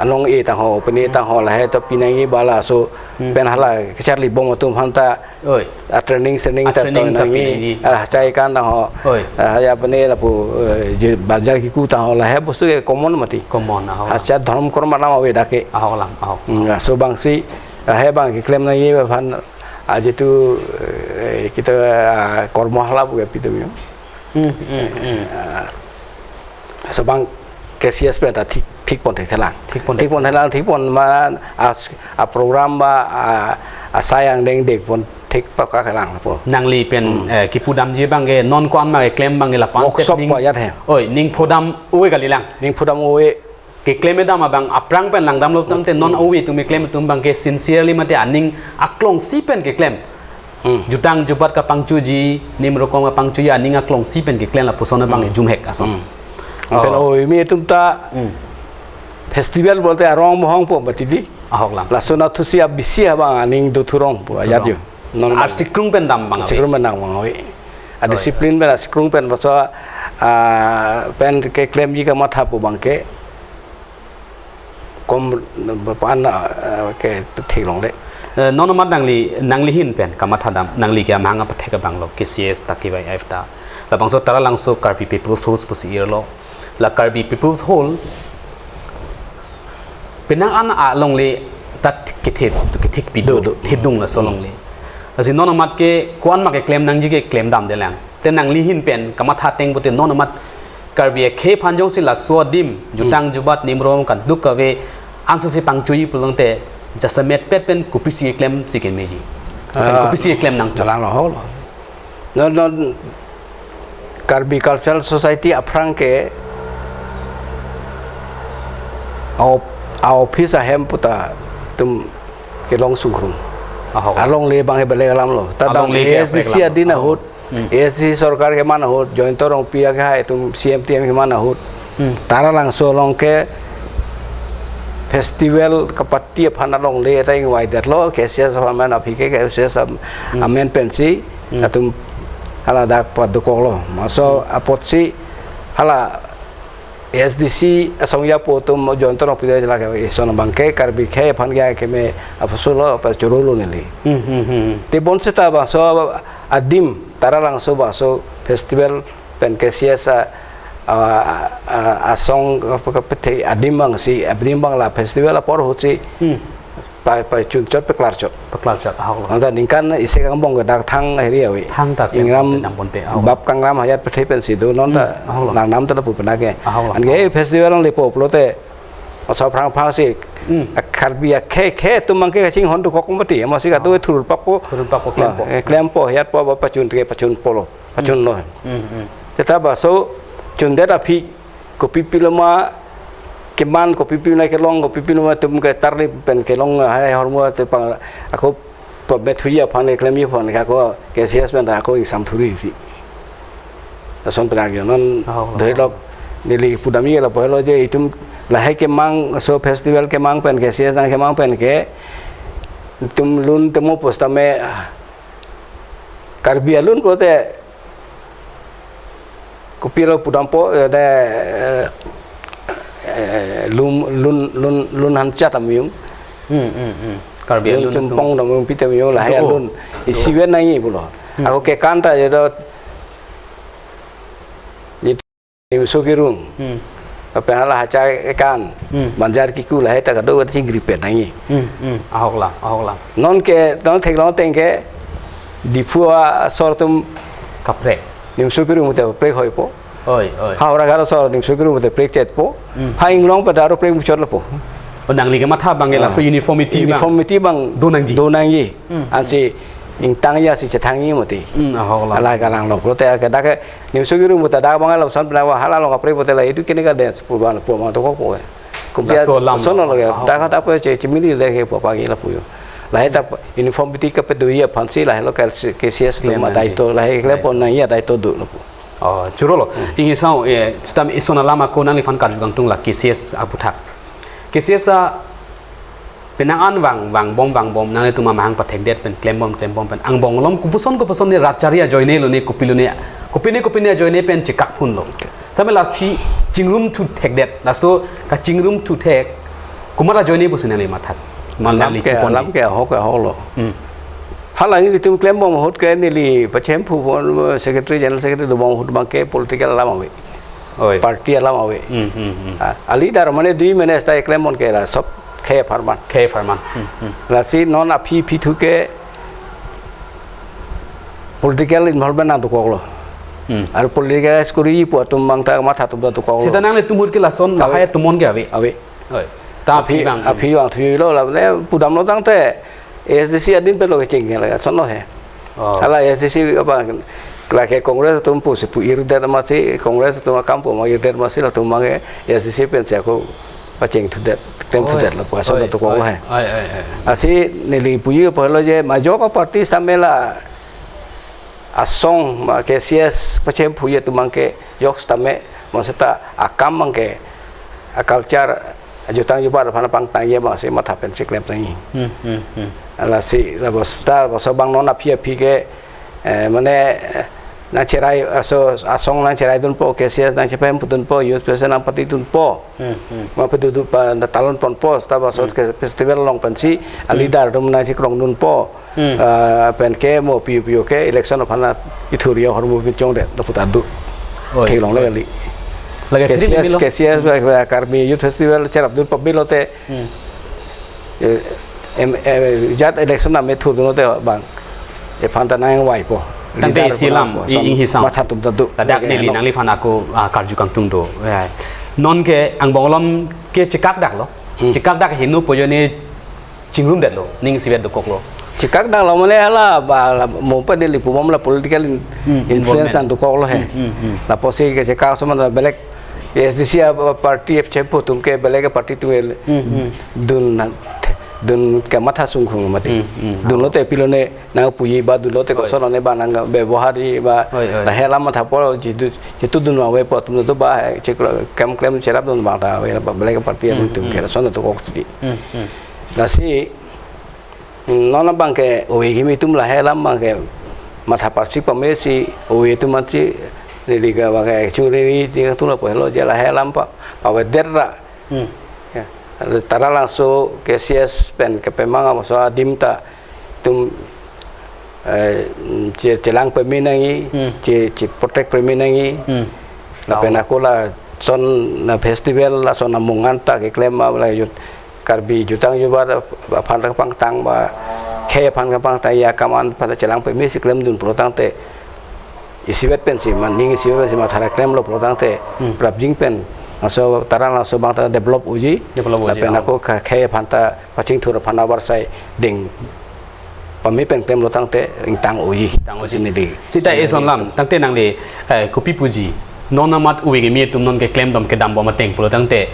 anong e tangho, pini, hmm, tangho lahei ta pinangji ba laso, hmm, pen hala kacharli bom atum aphan ta, oi, a training, training ta, a training ta to nangji, pinangji. A hachai kan tangho. Oi. A, ya pini lapu, eh, je bajar kiku tangho lahei bostu ke common mati. Common, ahok. Hacha dhorom korma alam ave dak ke. Ahok alam, ahok. Hmm, laso abangsi, lahei abang keklem nangji aphan, a jitu, eh, kita, ah, kormo hala pu ke pitu yo. Hmm, hmm, hmm. Ah, laso abang K C S pen ta thik, thik pon thekthelang. Thik pon thek- thik pon thekthelang, thik pon ma a, a program ba, a, asai angdeng dek pon thik paka kelang po. Nangli pen, hmm, eh, kipudamji abang ke non ko-an ma keklem abang ke lapu-an sep workshop ning, po ajat he. Oi, ning phodam ove kalilang. Ning phodam ove. Keklem kedam abang aphrang pen langdamlo tangte non, hmm, ove atum keklem atum abang ke sincerely mate aning aklongsi pen keklem. Hmm. Jutang jubat kapangchoji, nim rokom kapangchoji, aning aklongsi pen keklem lapuson abang, hmm, jumhek ason. Hmm. Pen, oh, ove atum ta, hmm, festival pulote arong bohong po mati di. Ahok alam. Laso nathusi abisi abang aning do thurong po, thurong, ajat yo. Non abang. Arsikrung pen dam abang ave. Arsikrung pen dam abang ave. A, oi, discipline, oi, pen arsikrung pen baso, ah, pen keklemji kamatha pu abang ke kom pan, ah, ke theklongle. Eh, non amat nangli, nangli ahin pen kamathadam, nangli ke amahang apathek abang lo, K C S ta K Y F ta. Labangso Taralangso Karbi People's Hall pusi irlo. La Karbi People's Hall penang an alongle ta kethe, kethekpi do, do, do, thedung laso, hmm, alongle. Lasi non amat ke ko-an ma keklem nangji ke klemdamdelang. Te nangli ahin pen kamatha ateng pute non amat Karbi akhei aphan jongsi laso adim, jutang, hmm, jubat nim rokom kaduk kave ansosi pangchoji pulote jasemet pet pen kopisi klemsi kemeji? Lapen Ah, kopisi klem nang jalang lo holo. Non non Karbi Cultural Society aphrang ke a-op-, a-office ahem puta tum kelong sungkrung. Ahok. Alongle abang he bele alam lo. Ta dam Alongle ke A S D C bele alam. Adin ahut. Hmm. A S D C sorkar keman ahut, Jayanta Rongpi akehai atum C M T M keman ahut. Hmm. Taralangso along ke festival kapati aphan alongle ta ingvai detlo, K C S aphan aphi ke, K C S am-, Hmm. amen pensi, Hmm. atum hala dak padukoklo. Maso Hmm. apotsi hala A S D C asong yapo atum Jayanta Rongpi do jala ke ison abang ke Karbi akhei aphan ke keme aphusulo apa chorolo neli. Hmm, hmm, hmm, hmm. Te bonseta bangso adim Taralangso bangso festival pen K C S a, a, a, asong kapathe adim abangsi, adim abang la festival apor ahutsi Hmm. pa, pachun chot peklar chot. Peklar chot, ahok lo. Anta ningkan isi kangbong ke dak thang heri avi. Thang ta Ingram dam ponpe, ahok lo. Bap kangram hayat pathe pensi do non ta Hmm, ahok lo. Nangnam ta lapu pena ke. Ahok lo. Anke festival nang lepo pulote aso aphrang aphrangsi Hmm. a Karbi akhei akhei atum abang ke kachinghon dokok mati. Amatsi katu Oh. thurul pakpo. Thurul pakpo, klempo. Eh, klempo, hayat po, pachun ke pachun polo. Pachun lo. Hmm, hmm. Teta bangso chundet aphi kopi piloma keman, kopi piloma kelong, kopi piloma atum ke tarli pen kelong hai ahormu te pang ako pamethuji aphan klemji aphan ke ako K C S pen ako ingsam thuriji. Lason pen agyo non Oh, oh. Dhoilok neli pudamji lapu helo je itum lahai kemang so festival kemang pen K C S nang kemang pen ke itum lun temo pusitame ah, Karbi alun pulote kopilo pudampo, eh, de, eh, eh, lum, lun, lun, lun hancha tam yung. Hmm, hmm, hmm. Karbi Lun alun chumpong atum. Tam yung pi tam yung lahai Do. Alun. Do. Isiven nangji pulo. Hmm. Ako kekan ta je do. Nimso Kirung. Hmm. Lapen hala Hacha Ekan. Hmm. Banjar Kiku lahai ta kado-kave chingri pen nangji. Hmm, hmm. Ahok la, ahok la. Non ke, non theklong ateng ke, Diphu asor atum Kaprek. Nimso Kirung te prek hoipo. Oi, oi. Howraghat asor Nimso Kirung te prek chetpo. Hmm. Ha Inglong pen ta aro prek muchot lapo. Oh, nangli kematha abang ke Oh. laso uniformity abang. Uniformity abang Do nangji. Do nangji. Hmm. Ansi ingtangji si chethangji mati. Hmm, ahok la. Alai kalang lo. Pulote ke dak ke Nimso Kirung puta dak abang lapuson pina wa hala along kaprek pulote la itum kene ka dance purban purban to kokpo. Kumpia Laso alam. Sono lo ya. Ahok. Dak dak po che chimili le ke po pagi lapu yo. Lahai ta uniformity kapedoji aphansi lahai lo K C S Klem atum nangji. Daito lahai klem pon nangji daito do lapu. Oh, chorolo. Hmm. Ingi sao, eh, sitame ison alam ako nangliphan karju kangtung la K C S aputhak. K C S a penang an vang, vangbom, vangbom, nanglitum amahang pathekdet pen, klembom, klembom pen. Angbong along kopuson, kopuson ne rat chari ajoine lo ne, kopilo ne, kopine, kopine ajoine pen chekak phun lo. Sitame la aphi chingrumthu thekdet, laso kachingrumthu thek, komat ajoine pusi nangli matha? Mal Alam nangli ke, kepon alam ji. Ke ahok, ahok lo. Hmm. Hala nelitum klembom ahut ke neli pachemphu pon secretary, general secretary dobom ahut abang ke political alam ave. Oi. Party alam ave. Hmm, hmm, hmm. Ah, a leader mane dui mane sta klembom ke la sob khei apharman. Khei apharman. Hmm, hmm. Lasi non aphi aphi thu ke political involvement nangdokok lo. Hmm. Ar political skuri pu atum abang ta matha atum ta dokok lo. Sita nanglitum ahut ke lason Ave. Lahai atum on ke ave. Ave. Oi. Sita aphi Aphi, vang. Aphi vang thuilo la le pudam lo tangte A S D C adin pen lo kecheng la sono he. Oh. Hala A S D C apa lake Congress atum pusi pu-ir det amatsi Congress atum akam pu ma-ir det amatsi latum abang ke A S D C pensi ako pacheng thudet, klem Oi. Thudet lapu ason Oi, dokok oi, lo he. Oi, oi, oi. Lasi neli puji apot lo je majok aparty sitame la asong ma K C S pachemphuji atum abang ke jok sitame, mo seta akam abang ke, a culture, ajutang jubat aphan pangtangji abangsi matha pensi klem tangji. Hmm, hmm, hmm. Lasi, la bosta, bosta abang non aphi aphi ke, eh, mane, eh, nangcherai, aso, asong nangcherai dunpo, K C S nangchepahemphu dunpo, youth president nangpati dunpo. Hmm, hmm. Ma pedudu pa na talon ponpo, seta bosta Hmm. ke festival along pensi, a Hmm. leader atum nangchekrong dunpo. Hmm. Ah, pen ke mo piu piu ke election aphan ithur yo hormu pinchong det, lapu ta do. Oi, Theklong oi. Le kali. Lake K C S, prim milo. K C S, eh, Karbi Youth Festival cherap dun pabilo te. Hmm. Eh, em, eh, jat election name thur dun te bang. Ephan ta nangvaipo. Tangte Leader isi aphan alam, po, i, sam-, i hisam. Matha atum ta do. Ladak Lake neli no. Nangliphan ako, ah, karju kangtung do. Eh, non ke angbong along ke chekak dak lo. Hmm. Chekak dak hinu pojo ne chingrumdetlo, ning isivet dokoklo. chekak dang lo mane hala ba la mo pa Delhi pu bom la political in- Hmm, influence involvement. Nang dokok lo he. Hmm, hmm, hmm. Lapusi kechekak so man belek A S D C a party F C F atum ke belek party atum ke Hmm, hmm. Dun na- dun ke matha sungkhung mati. Hmm, hmm. Dunlote pilone nangpuji ba dunlote Oi. Koson ne ba nang bebohari ba Oi, oi. Lahei alam matha po jitu jitu dun avepo atum to ba chek lo kem klem cherap dun bang ta ave ba belek party Hmm, atum hmm. Ke son dokok sidi. Hmm, hmm. Lasi non abang ke ove kimi atum lahei alam abang ke matha parsi pamesi ove atum ansi neli ke abang ke churi ti atum lapu helo je lahei alam pa pavedet ra Hmm. Ya. Taralangso K C S pen kepemang amoso adim ta atum eh, che- chelang peme nangji, Hmm. Che- che protect peme nangji. Hmm. Lapen Tahu. Ako lason na festival lason na mungan ta keklem ma la jut Karbi jutang jubat aphan ta pangtang ba khei aphan ta pangtang ya kaman pada chelang pemesi klemdun pulotangte isivet pensi man ning isivet pensi matha ra klemlo pulotangte Hmm. Prapjing pen aso Taralangso abang ta develop unji. Develop unji, Lapen ah. Ako kha- khei aphan ta pachingthur aphan abar sai ding pame pen klemlotangte ingtang unji. Ingtang unji. Sini di. Sita eson lam, tangte nangli, eh, kopi puji. Non amat ove kimi atum non keklem dom kedam bom ateng pulotangte.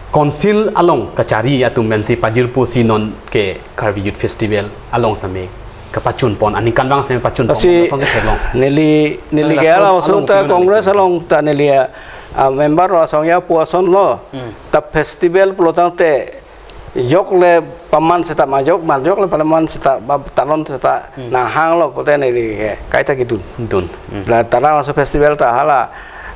Council along kachari atum pensi pajirpo si non ke Karbi Youth Festival along same kapachun pon, aningkanvang same pachun pon, Asi sonsi theklong. Neli, neli Laso ke ala along osong ta kiman Congress neli. Along ta neli, ah, ah, member lo asong ya pu ason lo. Hmm. Ta festival pulotangte jok le paman seta majok, majok le paman seta ba talon seta Hmm. Nanghang lo pote neli ke kaita kidun. Dun. Hmm. La Taralangso festival ta hala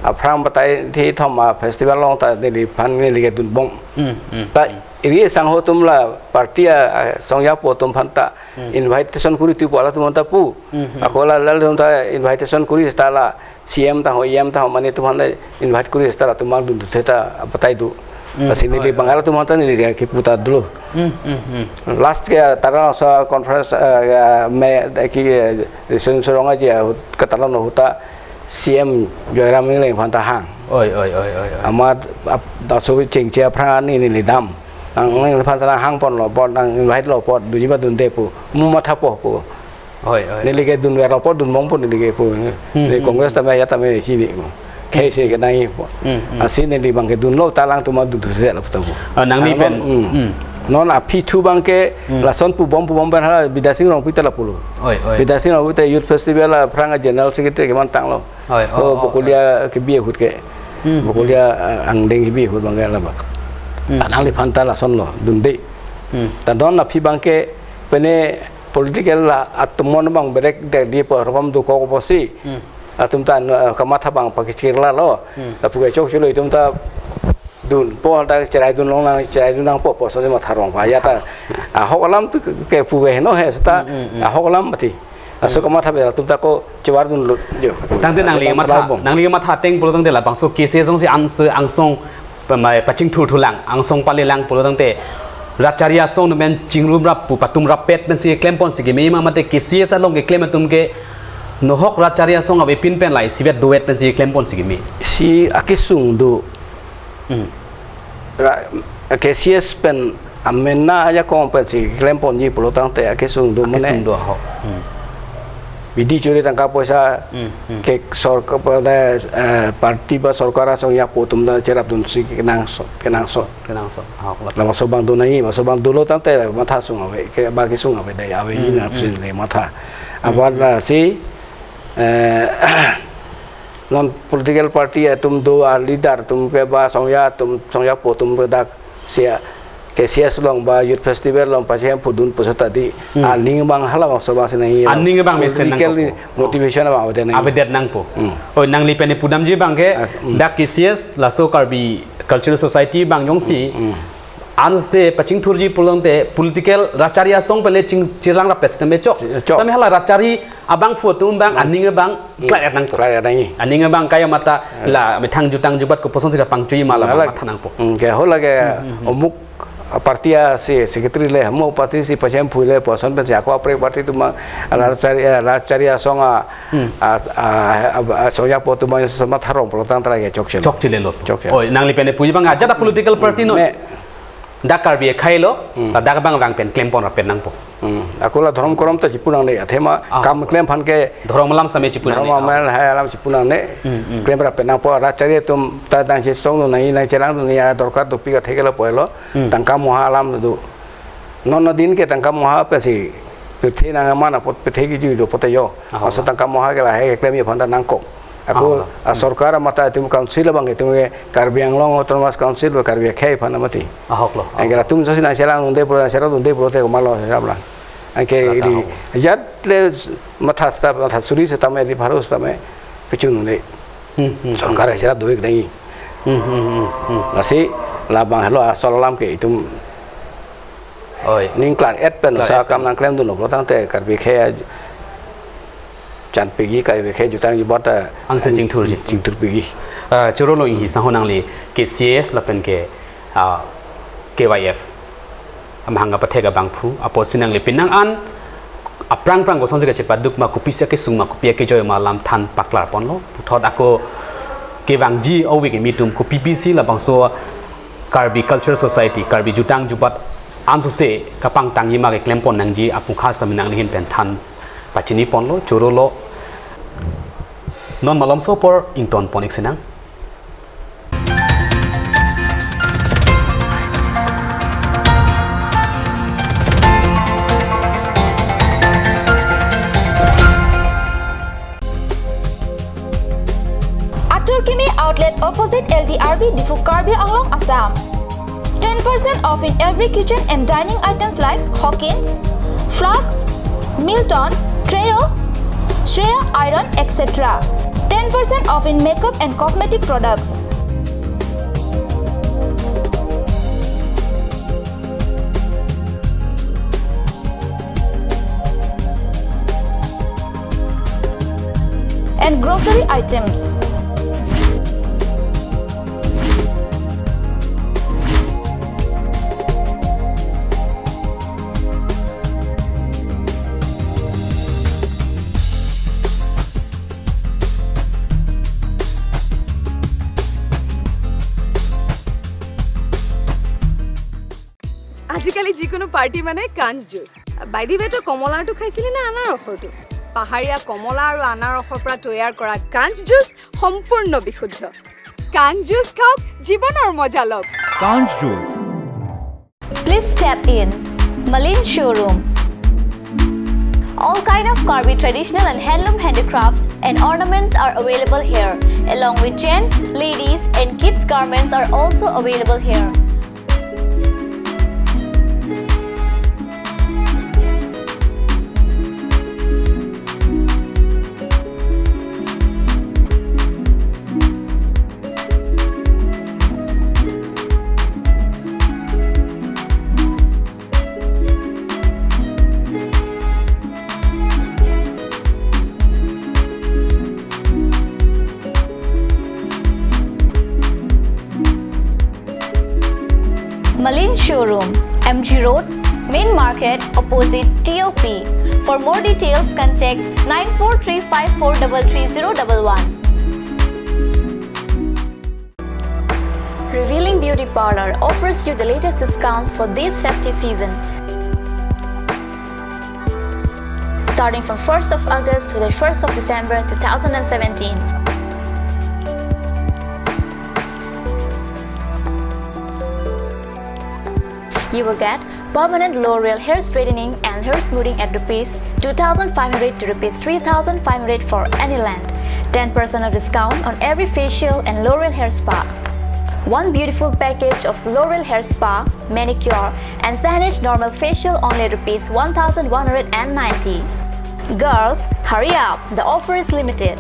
aphrang batai thi thom a festival along ta neli phan neli kedun bom. Hmm, hmm, Ta hmm. Iri sangho atum la party a, a, asong ya pu atum aphan ta Hmm. Invitation kuri tu pu ala atum ta pu. Hmm, hmm. Ako la la atum ta invitation kuri seta la C M ta ho E M ta ho mane atum aphan ta invite kuri seta la atum mang dun dun theta abatai do. Hmm. Lasi neli Oi, Bangal oi. Atum aphan ta neli ke kipu ta dolo. Hmm, hmm, hmm. Last ke Taralangso conference, eh, me ki, eh, Risen Sorong aji, eh, katalon ahut ta C M Joyram Engleng aphan ta hang. Oi, oi, oi, oi, oi. Amat ap- daso chengche aphrang ani neli dam. Nang neli aphan ta hang ponlo, pon nang invite lo, pon dunji ba dunde pu. Mu matha po pu. Oi, oi. Neli ke dunver lo po dun mong po neli ke pu. Hmm, Neli hmm, Congress hmm. Tame ya tame sini pu. Khei si ke nai pu. Hmm, hmm. Asi neli abang ke dunlo ta alangtum ma dun dun se la pu ta pu. Ah, nangli Ah, pen. Non, hmm. Hmm. Non aphi thu abang ke Hmm. Lason pu bom pu bom pen hala Bidya Sing Rongpi ta la pulo. Oi, oi. Bidya Sing Rongpi ta Youth Festival aphrang a General Secretary kemantanglo. Oi, Ko oh, oh, Bokolia kebi ahut ke. Hmm, Bokolia, eh, angdeng kebi ahut abang ke la bak. Hmm. Ta nangliphan ta lason lo, dunde. Hmm. Ta non aphi abang ke pene political la atum mon abang berek dek di po rokom dokok pusi. Hmm. Atum ta, eh, kamatha abang pakechir la lo. Hmm. Lapu ke chokche lo itum ta dunpo ta cherai dun longnang, cherai dun nangpo pu ason si matha rong pa ya ta. Ahok alam tu ke puve no he seta. Hmm, hmm, hmm. Ahok alam mati. Laso Hmm. Kamatha abang atum ta ko chevar dunlo jo. Tangte nangli Laso kamatha, chalai bom. Nangli kamatha ateng pulotangte labangso K C S asong si anse angsong pamai pachingthur thulang, angsong palelang pulotangte rat chari asong atum pen chingrum rap pu patum rappet pensi keklem ponsi keme ma mate K C S along keklem atum ke nohok rat chari asong avepin pen la isivet dovet pensi keklem ponsi keme. Si akesung do. Hmm. Ra- K C S pen amena ajakong pensi keklem ponji pulotangte akesung do mane. Akesung do ahok. Hmm. Bidi churi tangka poisa Hmm, hmm. Ke sorkar pada, eh, party ba sorkar asong ya pu atum ta cherap dunsi kenangsot, kenangsot. Kenangsot. Ahok, La laso abang do nai, laso abang dolo tangte matha sung ave, ke ba kesung ave dei, ave Hmm, ini hmm. Nafsin le matha. Hmm, Abar hmm. Lasi, eh, non political party atum do a leader atum ke ba asong ya atum, asong ya pu atum ke dak sia K C S along ba Youth Festival along pachemphu dun pu seta di Hmm. Aning abang halabangso abang si nai Aning abang mesen nangpo. Political motivation abang avedet nai. Avedet nangpo. Hmm. Oh, nangli pen pudamji abang ke Ah, hmm. Dak K C S laso Karbi Cultural Society abang jongsi Hmm. Anse pachingthurji pulotangte political rat chari asong pen le ching chirlang rap system e chok. Chok. Tame hala rat chari abangphu atum abang Hmm. Aning abang Hmm. Klai nangpo. Klai nangji. Aning abang kaya mata Hmm. La methang jutang jubat koposon si kapangchoi ma la Hala- matha nangpo. Hmm, ke ho lake Hmm, hmm, hmm. Omuk party a si secretary le, mo party si pachemphu le, pu ason pensi ako aprek party atum abang Hmm. Rat chari, eh, rat chari asong a, Hmm. a, a, a, a, asong ya pu atum abang si matha rong pulotangte lake chokche. Chokche lo. Chokche. Oi, nangli pen puji abang ajat a political party no. Me- dak Karbi akhei lo, Hmm. ladak abang vang pen klempon rap pen nangpo. Hmm. Ako la dhorom korom ta chipu nangne, athema Ah. kam klem aphan ke Dhorom alam same chipu nangne. dhorom amal hai alam chipu nangne, Hmm, hmm. klem rap pen nangpo, rachari atum ta nangchesong lo nangji, nangchelang lo nangji, adorkar dopik atheke lapu lo, Hmm. tangka moha alam do. Non adin ke tangka moha pensi pirthe nangman apot pirthe kejui do pote jo. Ahok. Masa tangka moha ke lahai keklemji aphan ta nangkok. Ako, Ahok. a sorkar amata itum council abang itum ke Karbi Anglong Autonomous Council ba Karbi akhei aphan mati. Ahok lo. Anke latum josi nangchelang dunde pulo, nangcherap dunde pulote komatlo serap lang. Anke Lata ili ahok. jat le matha seta, matha suri setame di pharus setame pechun dunde. Hmm, hmm, hmm. Sorkar cherap do-ik nangji. Hmm, hmm, hmm, hmm. Lasi labang helo asol alam ke itum Oi. ning klar-et pen Klar-et sa pen. kam nangklemdunlo, pulo tangte Karbi akhei chanpikji, Karbi akhei jutang jubat, eh, Ansi chingthurji. chingthurpikji. Eh, choro lo, inghi sangho nangli K C S lapen ke, ah, K Y F amahang kapathek abangphu, apotsi nangli penang an aphrang phrang kosonsi kachepaduk ma, kopisi akesung ma, kopi akejoi ma alam than paklar ponlo. Puthot ako kevangji ove kimi atum kopi pisi labangso Karbi Cultural Society, Karbi jutang jubat ansose kapangtangji ma keklem pon nangji apungkhas tame nangli ahin pen than pachini ponlo, choro lo. Non malomso apor ington pon-ik sinang. Atur Kimi Outlet, opposite L D R B, Diphu, Karbi Anglong, Assam. Ten percent off in every kitchen and dining items like Hawkins, Flask, Milton, Trio, Shreya Iron, et cetera. Ten percent off in makeup and cosmetic products. And grocery items. আজিকালি যিকোনো পাৰ্টি মানে কাঞ্চ juice. By the ৱে, তই কমলাৰটো খাইছিলি নে আনাৰসৰটো? পাহাৰীয়া কমলা আৰু আনাৰসৰ পৰা তৈয়াৰ কৰা কাঞ্চ জুচ সম্পূৰ্ণ বিশুদ্ধ। কাঞ্চ জুচ খাওক, জীৱনৰ মজা লওক। Kanch Juice. Please step in. Malin Showroom. All kind of Karbi traditional and handloom handicrafts and ornaments are available here, along with gents, ladies, and kids garments are also available here. Malin Showroom, M G Road, Main Market, opposite T O P. For more details, contact nine four three five four double three zero double one. Revealing Beauty Parlor offers you the latest discounts for this festive season. Starting from first of August to the first of December two thousand seventeen. You will get permanent L'Oreal hair straightening and hair smoothing at rupees two thousand five hundred to rupees three thousand five hundred for any length. Ten percent of discount on every facial and L'Oreal hair spa. One beautiful package of L'Oreal hair spa, manicure, and Sahnij normal facial only rupees one thousand one hundred and ninety. Girls, hurry up, the offer is limited.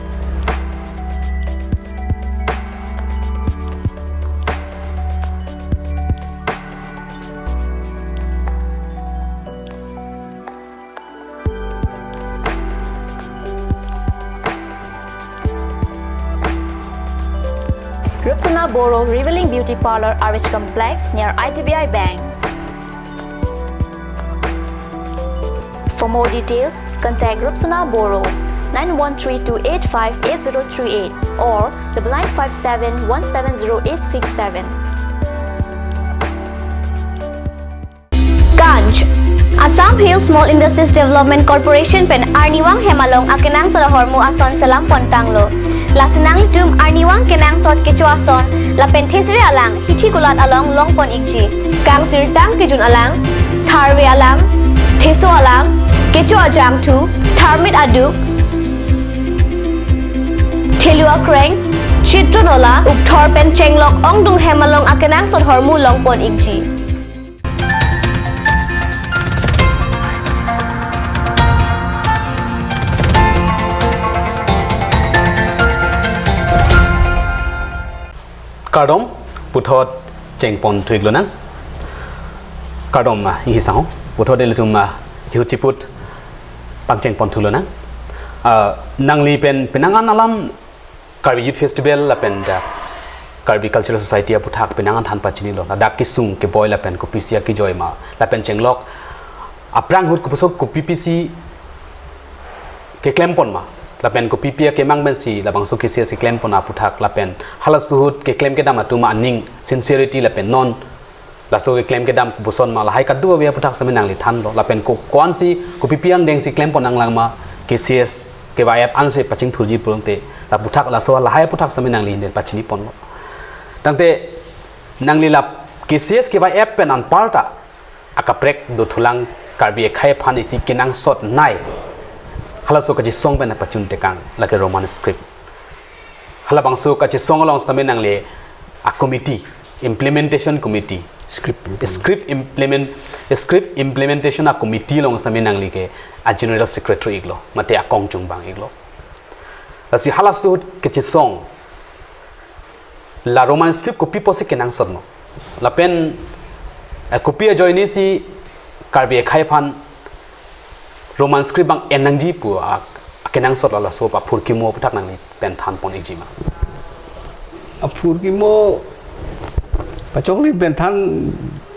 Rupsona Boro Revealing Beauty Parlor, R H Complex, near I D B I Bank. For more details, contact Rupsona Boro, nine one three two eight five eight zero three eight or double nine five seven one seven zero eight six seven. Assam Hill Small Industries Development Corporation pen arnivang hem along akenangsot ahormu ason selam pon tanglo. Lasi nanglitum arnivang kenangsot kecho ason lapen thesere alang hithi kulat along long pon ikji. Kangsirtang kejun alang, tharve alang, theso alang, kecho ajangthu, tharmit aduk, thelu akreng, chitron ola, ukthor pen chenglok ongdung hem along akenangsot ahormu long pon ikji. Kardom, puthot chengpon thu-ik lonang. Kardom, ah, Inghi Sangho, puthot ilitum, ah, chihut chiput pangchengpon thu lonang. Ah, nangli pen penang an alam Karbi Youth Festival lapen dak Karbi Cultural Society aputhak penang an than pachinilo. Ladak kesung keboi lapen kopisi akejoi ma lapen chenglok aphrang ahut kopuso kopi pisi keklem pon ma lapen kopi pi akemang pensi labangso K C S keklem pon aputhak lapen halaso ahut keklem kedam atum aning sincerity lapen non laso keklem kedam kopuson ma lahai kadokave aputhak sitame nangli thanlo lapen ko ko-ansi kopi pi angdengsi klem pon nanglang ma K C S K Y F ansi pachingthurji pulote laputhak laso lahai aputhak sitame nangli den pachini ponlo. Tangte nangli la K C S K Y F pen anparta akaprek dothulang Karbi akhei aphan isi kenangsot nei halaso kachisong pen pachun tekang lake Roman script. Halabangso kachisong along sitame nangli a committee, implementation committee, Script implement. script implement, script implementation a committee along sitame nangli ke a general secretary iklo, mate akong chungbang iklo. Lasi halaso ahut kachisong la Roman script kopi pusi kenangsot mo. Lapen, eh, kopi ajoinesi Karbi akhei aphan Roman script abang en nangji pu a, akenangsot la laso aphurkimo aputhak nangli pen than pon ikji ma. Aphurkimo pachokli pen than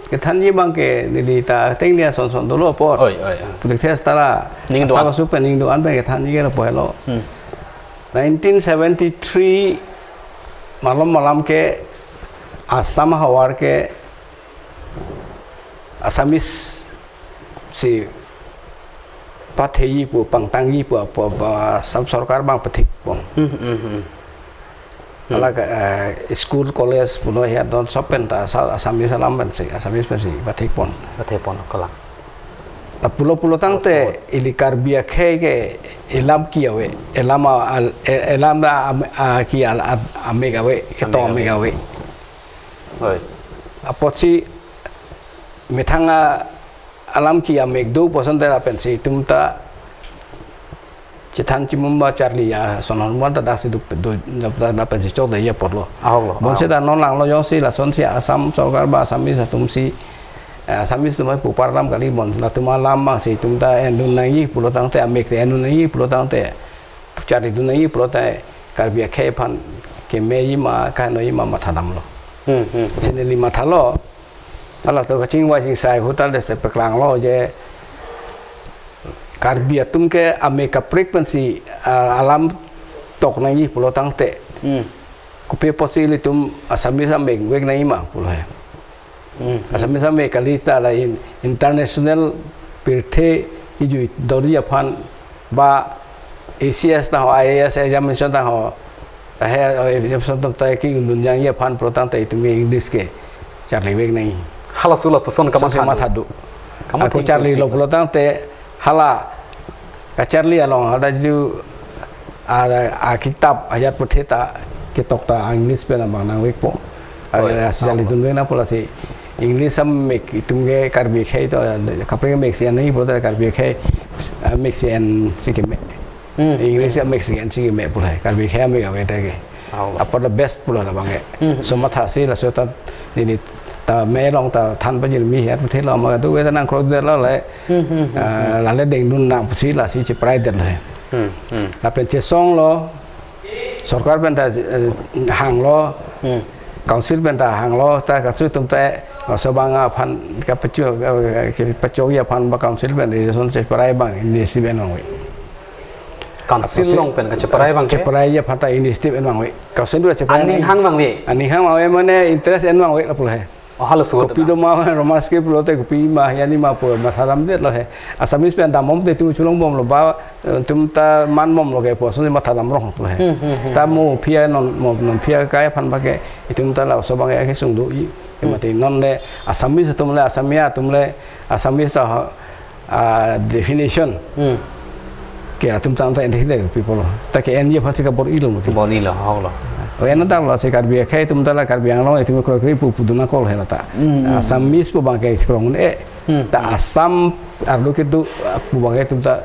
kethanji abang ke neli ta tengni ason son dolo apor. Oi, oi, oi. Politik test tala Ning do-an. Asap asu pen ning do-an pen kethanji ke lapu helo. Hmm. Nineteen seventy-three malom malam ke Assam havar ke Assamese si patheji pu pangtangji pu apo ba Assam sorkar abang pathik pon. Hmm, hmm, hmm. Hmm. Hala ke, eh, school, college pulo ya don sopen ta sa Assamese alam pensi, Assamese pensi pathik pon. Pathik pon kalang. Ta pulo pulo tangte Asam. Ili Karbi akhei ke elam ki ave, elam a, al-, e-, elam a, am-, a, ki al-, a, amek ave, keto Amek amek ave. ave. Oi. Apotsi methang a alam ki amek do puson te lapensi itum ta chethan chimum ba charli ason ahormu ta daksi do, do, da, da pensi chokde ya apotlo. Ahoklo, Bonse ahok. Da non langlo jongsi lasonsi Assam sorkar ba Assamese atumsi, eh, Assamese atum apupar alam kali bon. Latum alam abangsi itum ta endun nangji pulo tangte amek te endun nangji pulo tangte charlidun nangji pulo tangte Karbi akhei aphan kemeji ma kahenoji ma matha damlo. Hmm, hmm, hmm. Si neli mathalo. Halatum kachingvai chingsai ahut ta dese paklanglo je Karbi atum ke amek kaprek pensi, ah, alam tok nangji pulo tangte. Hmm. Kopi pusi ilitum Assamese amek vek nangji ma pulo he. Hmm, hmm. Assamese amek kali ta la in-, international pirthe kejui dorji aphan ba A C S ta ho, I A S examination ta ho, he, eh, examination ta ki undun jangji aphan pulo tangte itum English ke charli vek nangji. Halaso lapuson Laso kamatha matha do. Kamatha Ako charlilo pulo tangte hala kacharli along hala ju a, a kitap ajat puthe ta ketok ta English pen abang nangvekpo. Oi, Asa charlidun vek nangpo lasi English amek itum ke Karbi akhei to, kaprek amek si en nangji pulo ta Karbi akhei, ah, amek si ensi keme. Hmm. English amek si ensi keme pulo he. Karbi akhei amek ave ta ke. Ahok. Apor the best pulo labang ke. Hmm. So mathasi laso ta neli ta me along ta than pajirmi het puthe lo ma do ve ta nangkrok det lo le. Hmm, hmm, hmm, Ah, hmm. Lale dengdun nang pusi lasi cheprai det lo he. Hmm, hmm. Lapen chesonglo, sorkar pen ta, eh, hanglo, Hmm. Council pen ta hanglo, ta kasu atum ta laso abang aphan kapacho, eh, kapachoji aphan ba council pen resolution cheprai abang initiative en vangve. Council Apotsi, along pen kacheprai abang ke? Cheprai aphan ta initiative en vangve. Council pen cheprai Aning abang. Hang vangve? Aning hang vangve mane interest en vangve lapulo he. Oh, halaso ahut kopi na. Do ma, Roman script lote kopi ma, yani ma pu matha damdetlo he. Assamese pen dambom te itum chulongbomlo ba, eh, itum ta manbomlo ke pu ason matha dam ronglo he. Hmm, hmm, hmm, Ta hmm. mo aphi a non, mo non aphi akai aphan abangke itum ta laso abangke kesung do-i. Hmm. Mati non le Assamese atum le, Assamia atum le, Assamese ta ha, ah, definition. Hmm. Ke latum tangta ende hidek people lo. Ta ke en-ji aphansi kabor-ilo mati. Bor-ilo, ahoklo. O en-o ta lasi Karbi akhei atum ta la Karbi Anglong itum kroikre pu pu dunang kol hela ta. Hmm, hmm. Assamese pu abangke krong un-e. Hmm, Ta hmm. Assam arlo kedo, ah, pu abangke itum ta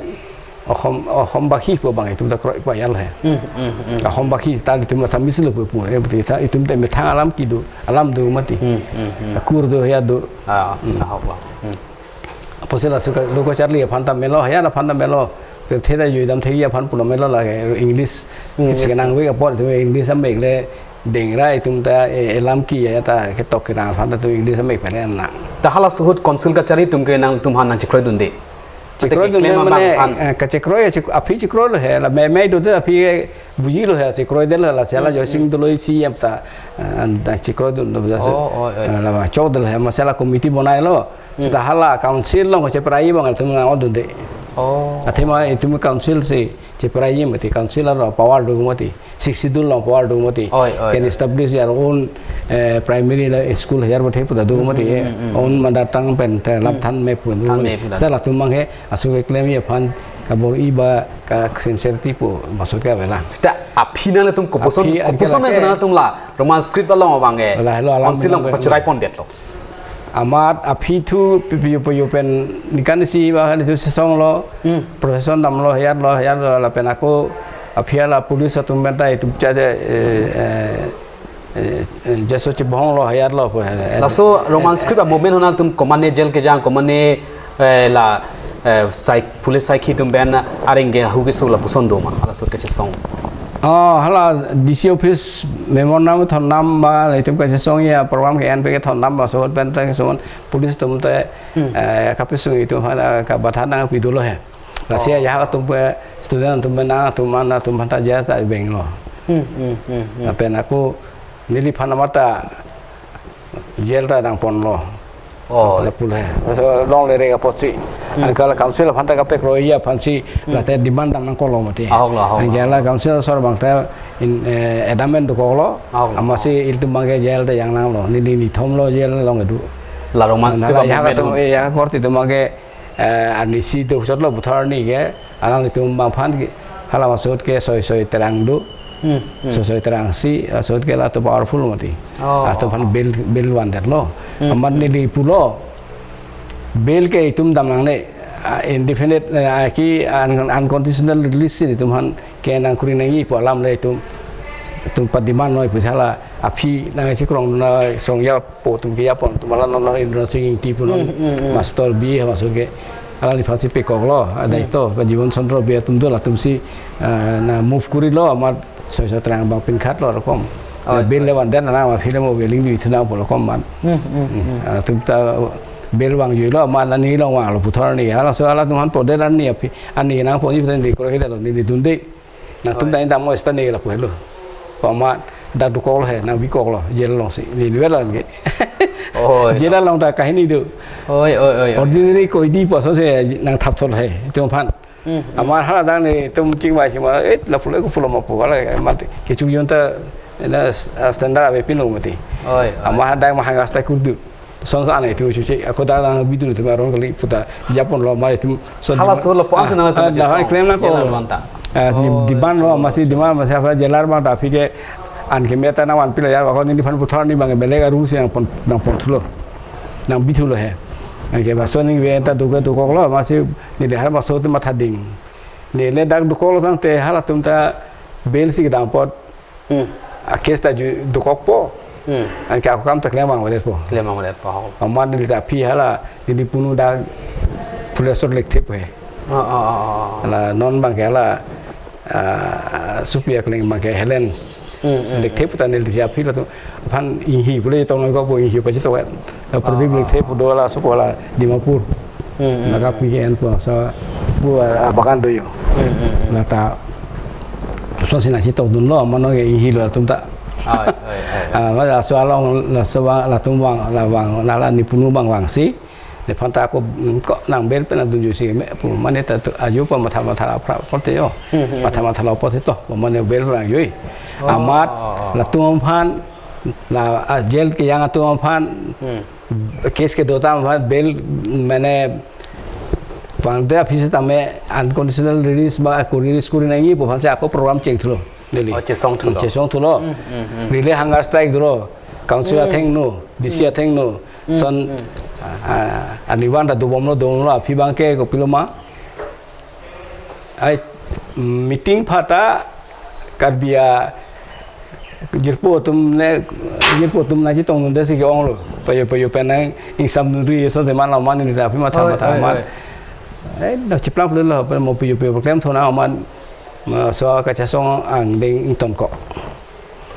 Osom, Osombakhi pu abangke itum ta kroi pajal he. Hmm, hmm, hmm. Osombakhi ta itum Assamese lo pu pu. Eh, betul ta itum ta methang alam kedo, alam do mati. Hmm, hmm, hmm. Kur do ya do. Ah, Hmm. ahoklo. Hmm. Apotsi laso ke lo kacharli aphan ta melo, hayan aphan ta melo. Pirthe ta juidam thekji aphan pulo melo lake English. English. Kisi nangvek apot itum English amek le dengra itum ta, eh, elam ki ya ta ketok kerang aphan ta itum English amek pele nang. Ta halaso ahut council kachari atum ke nangtumphan nangchekroidunde. Ate Chekroidun keklem mane, abang aphan. Eh, kachekroi, chek-, aphi chekroilo he, la me, me do te aphi, eh, bujilo he, chekroidetlo he, la sela Hmm, Joysing hmm. Doloi C M ta, eh, an ta chekroidunlo, Oh, oh, oh. Eh, la ma chodetlo he, ma sela committee bonailo. Hmm. Seta hala council along cheprai abang atum nang-odunde. Oh. Athema itum council si cheprai mati, council arlo power do mati, Sixth Schedule along power do mati. Oi, oi, Can oi. establish your own, eh, primary la school hajar bothe pu ta do Hmm, mati, hmm, eh, hmm, hmm. own mother tongue pen te lap Hmm. than me pu do Than mati. me pu ta. Seta latum abangke aso keklemji aphan kabor-i ba ka sincerity pu masuk ke avelang. Seta aphi nangtum koposon, Aphi, koposon aphi nang ke. Nangtum la Roman script along abangke. Lahelo alam Council along abangke. Pacherai pondetlo. Amat aphi thu pi pi pu pen nikan si ba kan thu sesonglo. Hmm. Procession damlo, hajarlo, hajarlo lapen ako aphi la police atum pen ta itum cha de, eh, eh, eh, eh, jaso chibonglo, hajarlo pu, eh, Laso Roman eh, script a movement ahut nangtum komane jail kejang, komane, eh, la, eh, sai-, police saikhi atum pen areng ke ahu keso lapuson do ma, halaso ahut kachesong. Oh, hala D C office memorandum thondam ba, itum kachesongji a-program ke-en pen kethondam ba, laso ahut pen ta kesung police atum te, Hmm. eh, kapesung itum hala kabatha nangpidunlo he. Lasi Oh. ajahak atum pen student atum pen nangtum man atum aphan ta jail ta benglo. Hmm, hmm, hmm, hmm. Lapen ako neliphan amat ta jail ta nangponlo. Oh. Lapu le. So, longle rek apotsi. Hmm. Anke la council aphan ta kapekroi aphansi Hmm. late demand dam nangkoklo mati. Ahoklo, ahoklo. Anke la council asor abang ta in, eh, adamen dokoklo. Ahoklo. Amatsi ilitum abangke jail ta jang nanglo. Neli nithomlo jail along kedo. La Roman Nang script la ajahak movement atum, ahut. Eh, ajahak korte atum abangke eh, arnisi do chotlo Puthot arni ke, alanglitum abang aphan ke, hala laso ahut ke soi soi terang do, Hmm, hmm. soi soi terang si, laso ahut ke latum powerful mati. Oh, Latum aphan oh. bail, bail vandetlo. Hmm, Amat hmm. neli pulo, bail ke itum dam nangne, ah, indefinite, eh, ki un-, unconditional release si itum aphan ke nangkuri nangji pu alam le itum, itum pa-demand noi pu hala aphi nangsi krong na songja po atum ke japon atum hala non non Indra Sing Ingti pu non Hmm, hmm, hmm. Master B H masuk ke alangliphansi pekoklo, ada Hmm. itu, Ka Jiwan Chandra B H atum do latumsi, eh, nang move kurilo amat soi soi terang abang pinkhatlo rokom. Oh, Na bail oh. le vandet nang aphi le mo willing di thunang pu rokom man. Hmm, hmm, Hmm. hmm. Ah, atum ta bail vangjuilo amat ani along vanglo Puthot arni. Halaso halatum aphan podet arni aphi, ani nangponji pu ta neli kroi kedetlo, neli dunde. Nangtum Oi. ta indam mo esta ne lapu helo. Pu amat dak dokoklo he, nangvikoklo, jail alongsi. Neli velo anke. Oi. Jail along ta kahini do. Oi, oi, oi, oi. Ordinary koidi pu ason si nangthap thot he. Itum aphan. Hmm, hmm. Amat hala dang nelitum chingvai si ma, eh, lapu le ko pulo ma pu hala amat kechuk jon ta na s-, standard avepinlo mati. Oi, oi. Amat hadak ma hang asta kurdu. Son son ane itum chuche, ako dak nangbidu itum aron kali pu ta japonlo ma itum son Hala demand. so lapu-an si Ah, nangtum ah, dak chesong. Klem nangkok. Jail along ta. Ah, di-, Oh, demand lo, chulo, masi chulo. demand, masi apa jail abang ta aphi ke an ke meta nangvanpilo ya, ako neliphan Puthot arni abang belek a-room si nangpon, nangponthulo. Nangbithulo he. Anke laso aningve ta doke dokoklo, masi neli hala laso atum matha ding. Neli dak dokoklo tangte halatum ta bail si kedam apot Hmm. A case ta ju dokokpo. Hmm. Anke ako akam ta klem vangvedetpo. Klem vangvedetpo, ho. Amat neli ta aphi hala, neli punu dak police asor lekthepo he. Oh, oh, oh, oh. Hala non abangke hala, ah, Supriya Kling abangke Helen. Hmm, hmm, Lekthepo ta neli ta aphi latum aphan inghi pule tong ko po inghi pa chito kan. Pradip Ah. Lekthepo do laso ko la Dimapur. Hmm, hmm, Laga hmm. P N pu sa pu, ah, bagan do yo. Hmm, hmm, hmm. Lata so sina si tokdunlo, mano ke inghi lo atum ta. Oi, oi, oi. Ah, ma laso along, laso vang, latum vang, la vang, la la nepunu vang vangsi. Nephanta ako, mm, ko nang bel pen adunjuisi me pu, mane ta tu ajo pa matha matha la pra pote yo. Hmm, hmm, Matha hmm. matha la pote to, mane bel vang joi. Oh, Amat, oh, oh. latum aphan, la, ah, jail kejang atum aphan, Hmm. case kedo atum aphan bel, mane, pangde aphi setame unconditional release ba ako release kori nangji pu aphansi ako program chengthulo. Delhi. Oh, chesongthulo. Chesongthulo. Hmm, hmm, hmm. Relay hunger strike dolo. Council Hmm. athengno, D C Hmm. athengno. Hmm, Son, hmm. ah, ah, aniwan ta dobomlo, dobomlo, aphi abangke kopilo ma. Ai, meeting phata Karbi a jirpo atum ne, jirpo atum nangchetong dunde si ke-onglo. Payo payo pen nang ingsam dunri so de man lo man ni ta aphi matha Oi, matha oi, man. oi. Eh, da chiplang phlelo pen mo payo payo klem thona man, ma, so kachesong angdeng ingtonkok.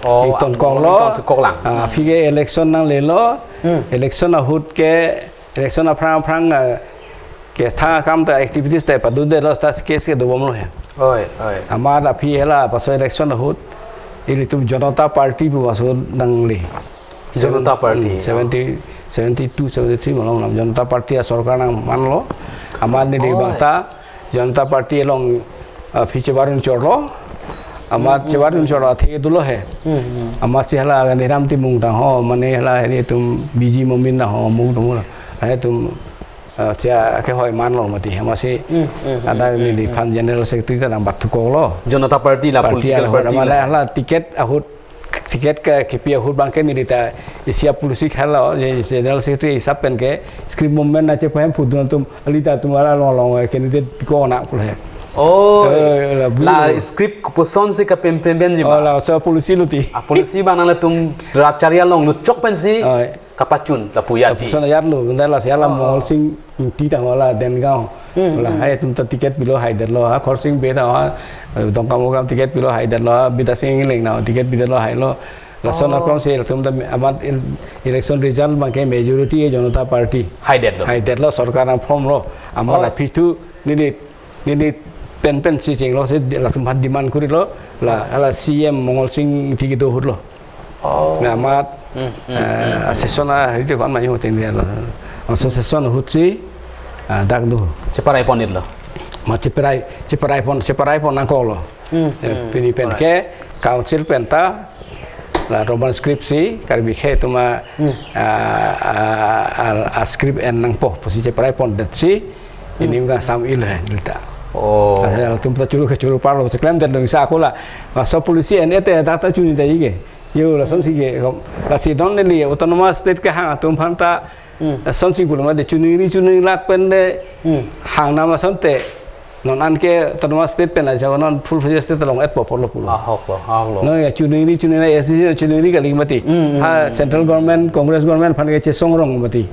Oh, Ingtonkok ang lo. ingtonkok lang. Ah, Hmm. aphi ke election nanglelo. Hmm. Election ahut ke election aphrang aphrang, ah, kethang akam ta activities ta padodetlo, ta case kedobomlo he. Oi, oi. Amat aphi hela paso election ahut ilitum Janata Party pu paso nangle. Janata Party, Hmm, oh. seventy, seventy two, seventy three malom lam Janata Party a sorkar nangmanlo. Amat neli Oi. bangta Janata Party along, ah, aphi chevarun chorlo. Amat Hmm, hmm, chevarun hmm. chorlo athe dolo he. Hmm, hmm. Amatsi hala Ganiram Timung tang ho, mane hala heri atum B G Momin tang ho, mung tang ho. Ahe atum, ah, sia ke hoi manlo mati. Amatsi Hmm, hmm, hmm, ada hmm, neli hmm. phan General Secretary ta nang bathukoklo. Janata Party la Party political along party amat la. hala ticket ahut, ticket ke kipi ahut abangke neli ta isi a policy khalo, ye general secretary isap pen ke script movement nangchepahem pudun atum alita atum ara long long, eh, candidate piko na pule. Oh, Eh, la bulu. la script kopuson si kapem pem benji Oh, ma. la so policy lo ti. A policy abang nangtum Rat Chari along luchok pensi Oh. kapachun lapu ya ti. Kopuson ayar lo, gunda la siala Oh. Mongol Sing Ingti tang wala Dengaon. Hmm, Wala hmm. hai atum ta ticket pilo haidetlo, ha Khorsing Bey tang ha, eh, Dongkamukam ticket pilo haidetlo, ha Bidya Sing Engleng nang ticket pidetlo hailo. Lason Oh. akrom si latum ta amat el-, election result abangke majority e Janata Party. Haidetlo. Haidetlo, sorkar nangformlo. Amat Oh. aphi thu neli, neli pen pen si chenglo si latum aphan demand korilo, la, hala C M Mongol Sing Ingti kedo ahutlo. Oh. Na amat, Hmm, hmm, eh, hmm. session ahut te kon mayo teng dia lo. Aso session ahut si, ah, dak do. Cheparai ponitlo. Ma cheparai, cheparai pon, cheparai pon nangkoklo. Hmm, Eh, hmm. pini pen Alright. ke council pen ta la Roman script si Karbi akhei atum a, Hmm. ah, ah, ah, ah, script en nangpo pusi cheparai pondet si ini Hmm. ka sam il hai neli ta. Oh. Asal atum ta churu ke churu parlo cheklem det dong sa akola. Laso policy en ete data chuni ta ike. Yo, lason si ke, lasi don neli autonomous state kehang atum aphan ta, Hmm. lason si pulo mati, chuningri chuninglak pen de, Hmm. hang nama asonte, non an ke autonomous state pen aja, non full fledged state along et po pulo pulo. Ahok lo, ahok lo. Non ya chuningri chuninglak S D C chuningri kali mati. Hmm, hmm, Ha, hmm. central government, Congress government aphan ke chesong rong mati.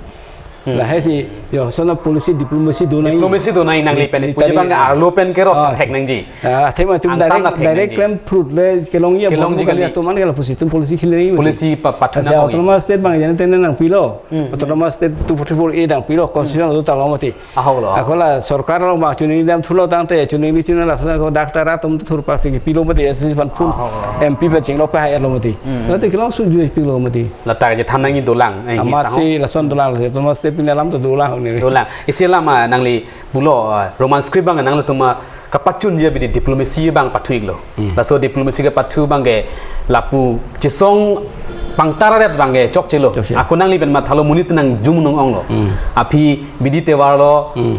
Hmm. Lahai si, yo, lason a policy diplomacy do nang. Diplomacy do nang nangli pen, Military. puji bang arlo pen ke rot Ah. thek nangji. Ah, athema atum Angtan direct, la thek direct nangji. klem prut le kelongji Kelongji abang kali. kali atum an ke lapusi atum policy khile nang. Policy pa-, pathu Asa nang kong. autonomous state abang jane tene nangpilo. Hmm. Autonomous state two forty-four A nangpilo, constitution Hmm. atum ta long mati. Ahok lo. Akola sorkar along abang chuningri dam thulo tangte, chuningri chuningri lason ako doctor atum thur pasi pilo mati, S C aphan phun Ahok lo. M P pen chinglo pa hai lo mati. Hmm. Nanti kelong suju pilo mati. Lata je than nangji dolang, eh, Amat sang. si lason dolang, lason step pini alam to dolang ni. Dolang. Isi alam, ah, nangli pulo, ah, Roman script abang nanglitum, ah, kapachunji abidi diplomacy abang pathu iklo. Hmm. Laso diplomacy kapathu abangke lapu chesong pangtararet abangke chokchelo. Chokche. Ako nangli pen mathalo monit nang jum nung onglo. Hmm. Aphi bidi tevar lo. Hmm.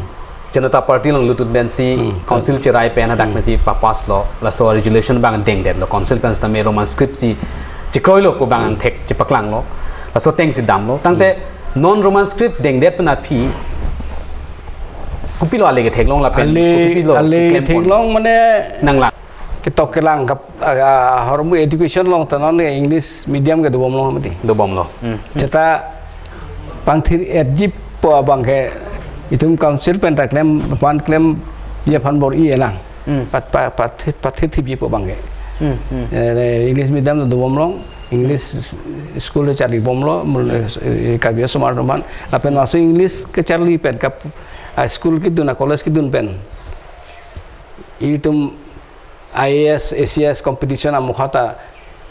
Janata Party along lutut pensi Hmm. council cherai pen hadak Hmm. pensi papass lo, laso resolution abang dengdetlo, council pen sitame Roman script si chekroilo pu abang Hmm. angthek chepaklanglo, laso ateng si damlo. Tangte Hmm. non Roman script dengdet pen aphi kopilo ale ketheklong lapen Ale, kopilo ale keklem pon. theklong mane nanglang. Ketok kelang kap, ah, ah, ahormu education along ta non English medium ke dobomlo mati. Dobomlo. Hmm. Seta pangthir etji pu abangke itum council pen ta klem, pan klemji aphan bor-i elang. Hmm. Pat, pa, pathir, pathir thipji pu abangke. Hmm, hmm. Eh, English medium dobomlo, English school charlibomlo, mul-, eh, Karbi asomar atum aphan. Lapen laso English kecharli pen kap, ah, school kedun, ah, college kedun pen itum I A S, A C S competition amokha ta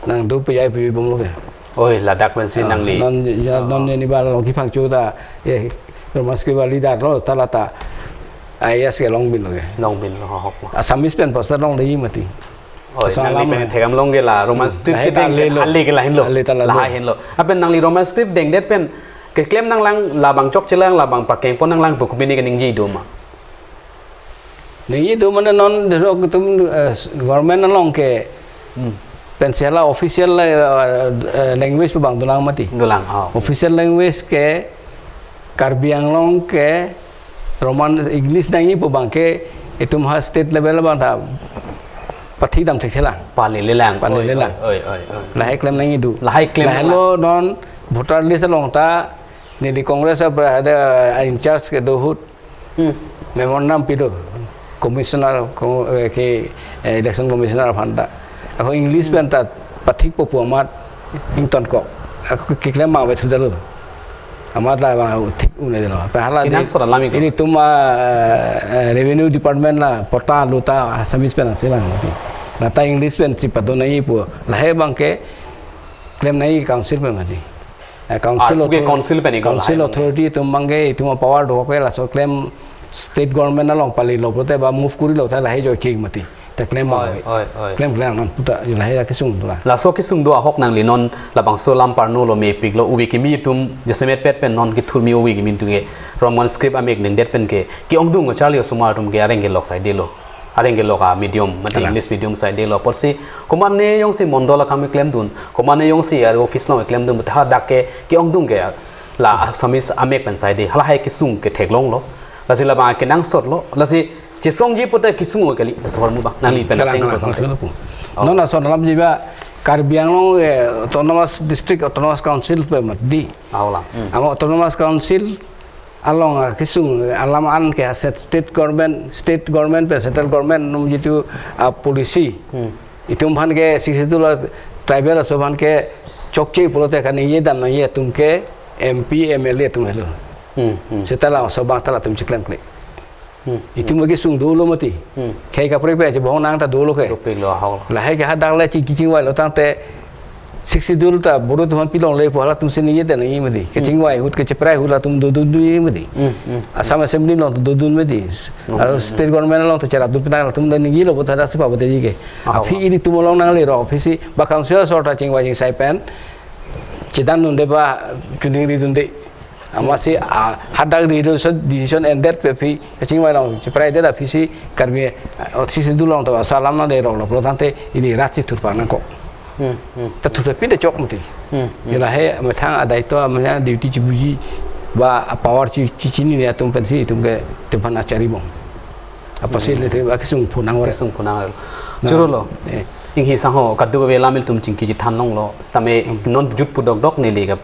Nang do pejai pejai bomlo ke. Oi, ladak pensi Ah, nangli. Non, ya, non Ah. Ini ba long kiphang chu ta, eh, Roman script leader lo, ta la ta. I A S ke long bin lo ke. Long bin lo, ahok lo. Assamese pen poster longleji mati. Oi, Asal nangli lama. Pen thekdam long ke la, Roman Hmm. script Lahai ke ta deng, lelo. Ale ke lahenlo. Ale ta lelo. Lahai henlo. Lapen nangli Roman script dengdet pen, keklem nanglang, labang chokchelang, labang pakeng pon nanglang, pu kopine ke ningje do ma. Ningje do mane non, dero ketum, eh, government along ke, Hmm. pensi la official, eh, eh, language pu bang dolang mati. Dolang, oh. Official language ke Karbi Anglong ke Roman English nangji pu bang ke itum ha state level bang ta pathidam thekthelang. Pale lelang. Pale Oi, lelang. Oi, oi, oi, oi. Lahai klem nangji do. Lahai klem Lahai nanglang. Lo non voter list along ta neli Congress a pra-, ada in charge kedo ahut Hmm. memorandum pido commissioner ko-, eh, ke, eh, election commissioner aphan ta. Ako English Hmm. pen ta pathikpo pu amat ingtonkok. Ako ke-, keklem ma vethu dalo. Amat la bang thik un-edetlo. Pe hala Kinang di sora lami ko. Ilitum, ah, eh, revenue department la patta lo ta Assamese pen asi lang mati. La ta English pensi pado nangji pu. Lahai bang ke klem nangji council pen mati. Eh, council Ah, puke author-, council pen iko council lahai authority atum bang ke itum power do ke laso klem state government along palelo pulote ba move kurilo ta lahai joi ke mati. Ta klem Oi, bang. Oi, oi. Klem klem non puta lahai kesung tula. Laso kesung do ahok nangli non labangso lam parno lo mepik lo uve kimi atum jasemet pet pen non kethurmi uve kimi atum ke Roman script amek dengdet pen ke ke-ongdung charli osomar atum ke areng kelok saidelo. Areng kelok a medium, mate Kalang. English medium saidelo. Apotsi, komatne jongsi mondol akam klemdun, komatne jongsi ar office along klemdun, mate hadak ke, ke-ongdung ke, la Assamese amek pen saide, halahai kesung ke theklonglo. Lasi labang kenangsotlo, lasi chesongji puta kesung kali, laso ahormu bang, nangli pen Kalang, ateng kalang, ko kalang, tangte. Kalang. Oh. Non ason alamji ba, Karbi Anglong, eh, Autonomous District, Autonomous Council pen mati. Aola. Hmm. Ama Autonomous Council, along, ah, kesung, ah, alam an ke aset state government, state government pen central government atum jitu, ah, policy. Hmm. Itum aphan ke sixth schedule tribal aso aphan ke chokche pulote kaningje dam nangji atum ke M P, M L A atum helo. Hmm, hmm. Seta laso abang ta latum chiklemkle. Hmm. Itum ke sung dolo mati. Hmm. Khei kaprek pe aja bohong nang ta dolo ke. Dopiklo ahok. Lahai ke hadak le chingki chingvailo tangte sixth schedule ta Boro atum aphan pilongle pu halatum si ningje te nangji mati. Hmm. Kechingvai ahut kecheprai ahut latum dodun dun mati. Hmm, hmm. Assam Assembly along dodun mati. Hmm, Aro hmm, state hmm. Government along ta cherapdun pinang latum ta ningjelo pu ta si pabote ji ke. Ahok. Aphi ilitum along nanglerok aphi si ba council asor ta chingvai chingsai pen chedandunde ba choningridunde. Amatsi, ah, hadak resolution decision endet pe aphi, kachingvai along, cheprai det aphi si, Karbi, ah, sixth schedule along ta, aso alam nangleroklo pulo tangte, ili rat si thurpak nangkok. Hmm, hmm. Ta thurta pide chok mati. Hmm, hmm. Lahai, methang adaito, methang duty chibuji, ba, a power chi, chi, chinine atum pensi, itum ke, itum aphan achari bom. Apotsi Hmm. le te, ba kesung phonang ore. Kesung phonang ore. Na. Choro lo. Eh. Inghi sangho, kadokave lam ilitum chingki chethan longlo. Tame, Hmm. non jut pu dokdok neli ke,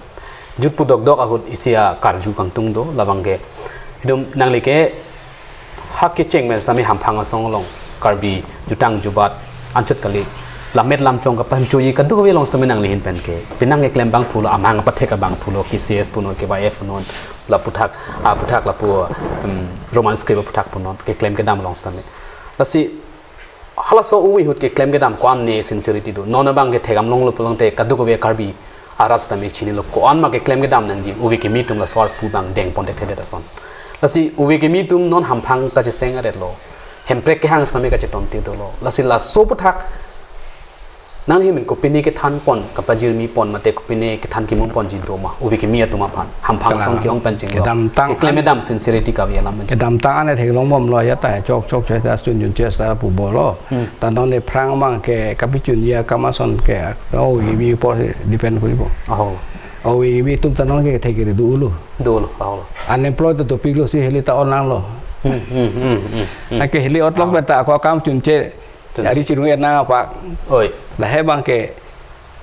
jut pu dokdok ahut isi akarju kangtung do labang ke. Itum nangli ke hak kecheng mes tame Hamphang asong along Karbi jutang jubat anchot kali lammet lamchong kapanchoji kadokave along tame nangli ahin pen ke. Penang keklem abang pulo amang apathek abang pulo K C S punon K Y F punon la aputhak aputhak lapu, um, Roman script aputhak punon keklem kedam along tame. Lasi halaso uve ahut keklem kedam ko-an ne sincerity do. Non abang ke thekdam longlo pulo tangte kadokave Karbi arat tame chinilo ko-an ma keklem kedam nangji uve kimi atum laso arpu abang dengpon thekthedet ason. Lasi uve kimi atum non Hamphang kacheseng aret lo. Hemprek kehang tame kachetonte dolo. Lasi laso aputhak nangli ahin pen kopine kethan pon, kapajirmi pon, mate kopine kethan kimum ponji do ma, uve kimi atum aphan. Hamphang Kalang. Asong ke-ong pen chinglo. Kedamtang Keklem an- kedam sincerity kave alam pen chinglo. Kedamtang an theklong bomlo ya ta, chok, chok, chok, ta chun chun chesta pu bolo. Hmm. Ta non aphrang abang ke kapichunji akam ason ke, o, ibi por depend kuri bo. Aho. O, ibi atum ta non ke thek ke dolo. Dolo, aho. Unemployed to dopiklo si heli ta on nanglo. Hmm, hmm, hmm, hmm, hmm. Anke heli otlok Aho. Pen ta ako akam chunche Chun- Ari chirung er nang apa. Oi. Lahai abang ke,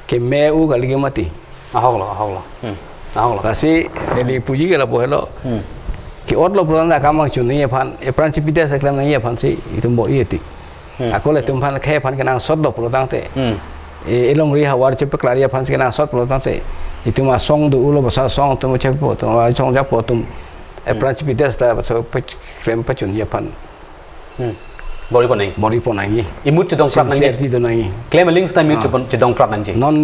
keme u kali ke mati. Ahok lo, ahok lo. Hmm. Ahok lo. Lasi, neli puji ke lapu helo. Hmm. Ke-otlo pulo tangte akam abang chun nangji aphan, apran chipite si klem nangji aphan si, itum bo iti. Hmm. Ako le itum aphan khei aphan kenangsotlo pulo tangte. Hmm. E, elongri havar chepaklangji aphan si kenangsot pulo tangte. Itum asong dolo, basa asong atum chepo, atum asong japo atum. Hmm. Apran chipite si ta, so, pe-, klem pachunji aphan. Hmm. Bor-ipo nangji. Bor-ipo nangji. Imut chedongprap nangji. Sincerity do nangji. Klem aling seta imut Ah. chedong, chedongprap nangji. Non,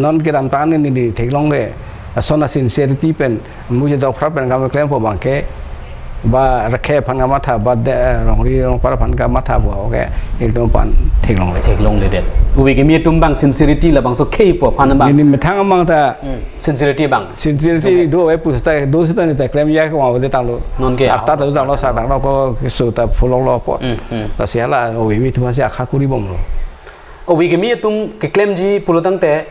non kedamtang neli theklong ke. Ason a-sincerity pen, imut chedongprap pen kam klempo abangke. Ba rakhei aphan kamatha, ba de, rongri rongpar aphan kamatha bo, okay. Ilitum aphan theklongle. Theklongledet. Ove kimi atum abang sincerity labangso kheipo aphan abang. Neli methang abang ta Hmm. Sincerity abang. Sincerity Okay. do ave pu seta, do seta neta klemji ke vangvedet tanglo. Non ke Arta ahok ta lo, tanglo, sa tanglo ko keso ta pholoklo apot. Hmm, hmm. Lasi hala ove kimi atum si akha kori bomlo. Ove kimi atum keklemji pulo tangte,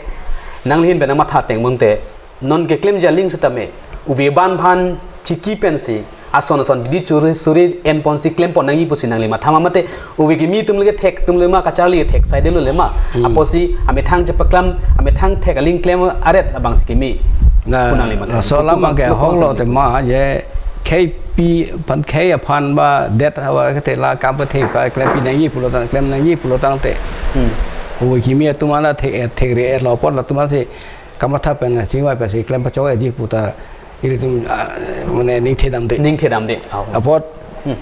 nangli ahin pen nangmatha ateng abangte, non keklemji aling setame, ove aban aphan chiki pensi, ason ason bidi suri suri enponsi klempon nangji pusi nangli matha ma mate, ove kimi atum le kethek atum le ma, kacharli kethek saidelo le ma. Hmm. Apotsi amethang chepaklam, amethang thek aling klem aret abangsi kimi. Na, Pu nangli matha. na, so Pu lam abang ke kosong hong lo sangli. Te ma, je, khei pi aphan, khei aphan ba, det hawa kethe la kam kethe pa, klempi nangji pulo tang, klem nangji pulo tangte. Hmm. Ove kimi atum ala thek, thekre lo apot latum asi kamatha pen, chingvai pensi klem pachok-eji pu ta, ilitum, ah, mane ningthedamde. Ningthedamde. Oh. Apot, Hmm.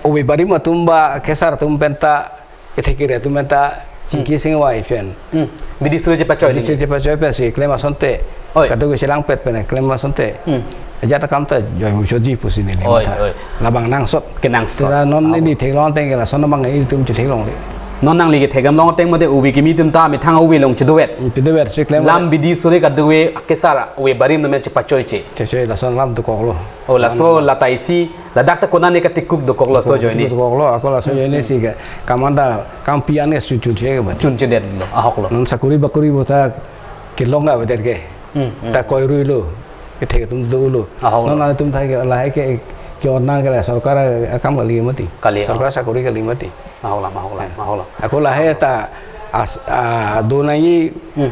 ove barim atum ba, kesar atum penta, kethek kere atum penta, chingki Hmm. singvai pen. Hmm. Bidi suri chepachoi Bidi nangji. suri chepachoi pensi klem asonte. Oi. Kadokave chelangpet pen klem asonte. Hmm. Ajat akam ta joi muchotji pusi neli Oi, matha. oi. Labang nangsot. Kenangsot. Seta non Abo. neli theklong ateng ke lason abang ilitum chetheklongle. Non nangli kethekdam long ateng mate ove kimi atum ta methang ove along chedovet. Hmm, chedovet si klem Lam le. bidi suri kadokave kesar ove barim atum chepachoiche. Cheche lason lam dokoklo. Oh, laso Lam. lata isi, ladak ta konane katikuk dokoklo, laso Dokok, joine. dokoklo, ako laso Hmm, joine hmm. si ke. Kamanda, kampi an ke chun chun che ke ba. Chunchedetlo, ahoklo. Non sakori bakori bo ta kelong avedet ke. Hmm, hmm. Ta koi ruilo. Kethek atum dolo. Ahoklo. Non atum thai ke lahai ke ke-ot nang ke la sorkar akam kali mati. Kali, Sorkar ahok. sakori kali mati. Ahoklo, ahoklo, Eh. ahoklo. Ako lahai ta as, ah, do nangji Hmm.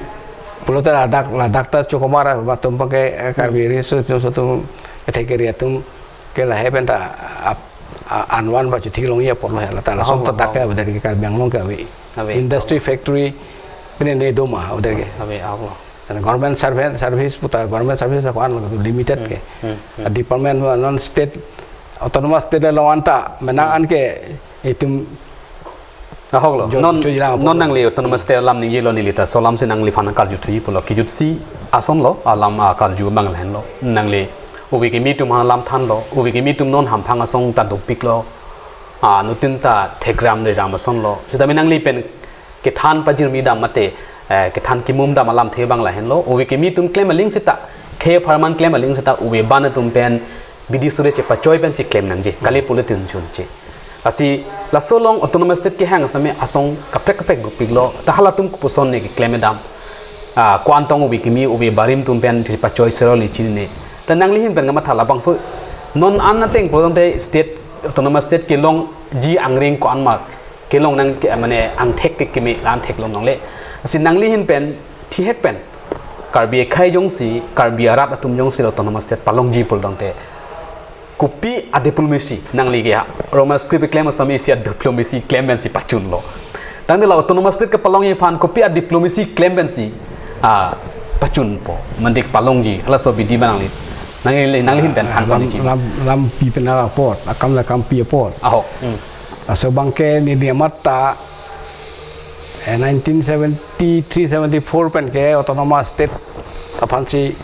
pulo ta ladak, ladak ta chokomar atum abangke, eh, Karbi Hmm. ri so, so, so atum, kethek kere atum ke lahai penta ap, a, anvan ba chetheklongji apotlo he, lata lason Ahok, ta dak ahok. ke avedet ke Karbi Anglong ke ave. Ave. Industry factory pine ne do ma avedet ke. Ave, ahoklo. And government servant, service pu ta, government service ko-an limited Hmm, ke. hmm, hmm. A department ba non state, autonomous state along anta, menang Hmm. an ke itum Ahoklo. Jo-, Non, jojilang non apotlo. nangli autonomous state alam ningjelo neli ta laso alam si nangliphan karjuthuji pulo. Kijutsi asonlo, alam, ah, karju abang lahenlo. Nangli ove kimi atum aphan alam thanlo, ove kimi atum non hamphang asong ta dopiklo. Ah, anuttin ta thekram reram asonlo. Sitame nangli pen kethan pajirmidam mate, eh, kethan kimumdam alamthe abang lahenlo. Ove kimi atum klem aling seta, khei apharman klem aling seta, ove aban atum pen bidi suri chepachoi pensi klem nangji. Kali Hmm. pulo tin chunche. Lasi laso along autonomous state kehang asname asong kaprek kaprek dopiklo. Ta halatum kopuson ne keklem edam. Ah, ko-an tong ove kimi, ove barim atum pen chepachoi sero li chinine. Ta nangli ahin pen kamatha labangso non an ateng pulo tangte state, autonomous state kelongji angring ko-an ma kelong nang ke, mane angthek ke keme la angthek long nangle. Lasi nangli ahin pen, thihek pen, Karbi akhei jongsi, Karbi arat atum jongsi autonomous state palongji pulo tangte, kopi a diplomacy nangli ke ha, Roman script klem asname isi a diplomacy klem pensi pachunlo. Tangte la autonomous state kepalongji aphan kopi a diplomacy klem pensi, ah, pachunpo. Mane kepalongji, halaso abidi abang nangli. Nangli, nangli ahin pen than Lam, panaji. lam, lampi pen apot, akam la kampi apot. Ahok. Hmm. Laso abangke neli amat ta, eh, nineteen seventy-three seventy-four pen ke autonomous state aphansi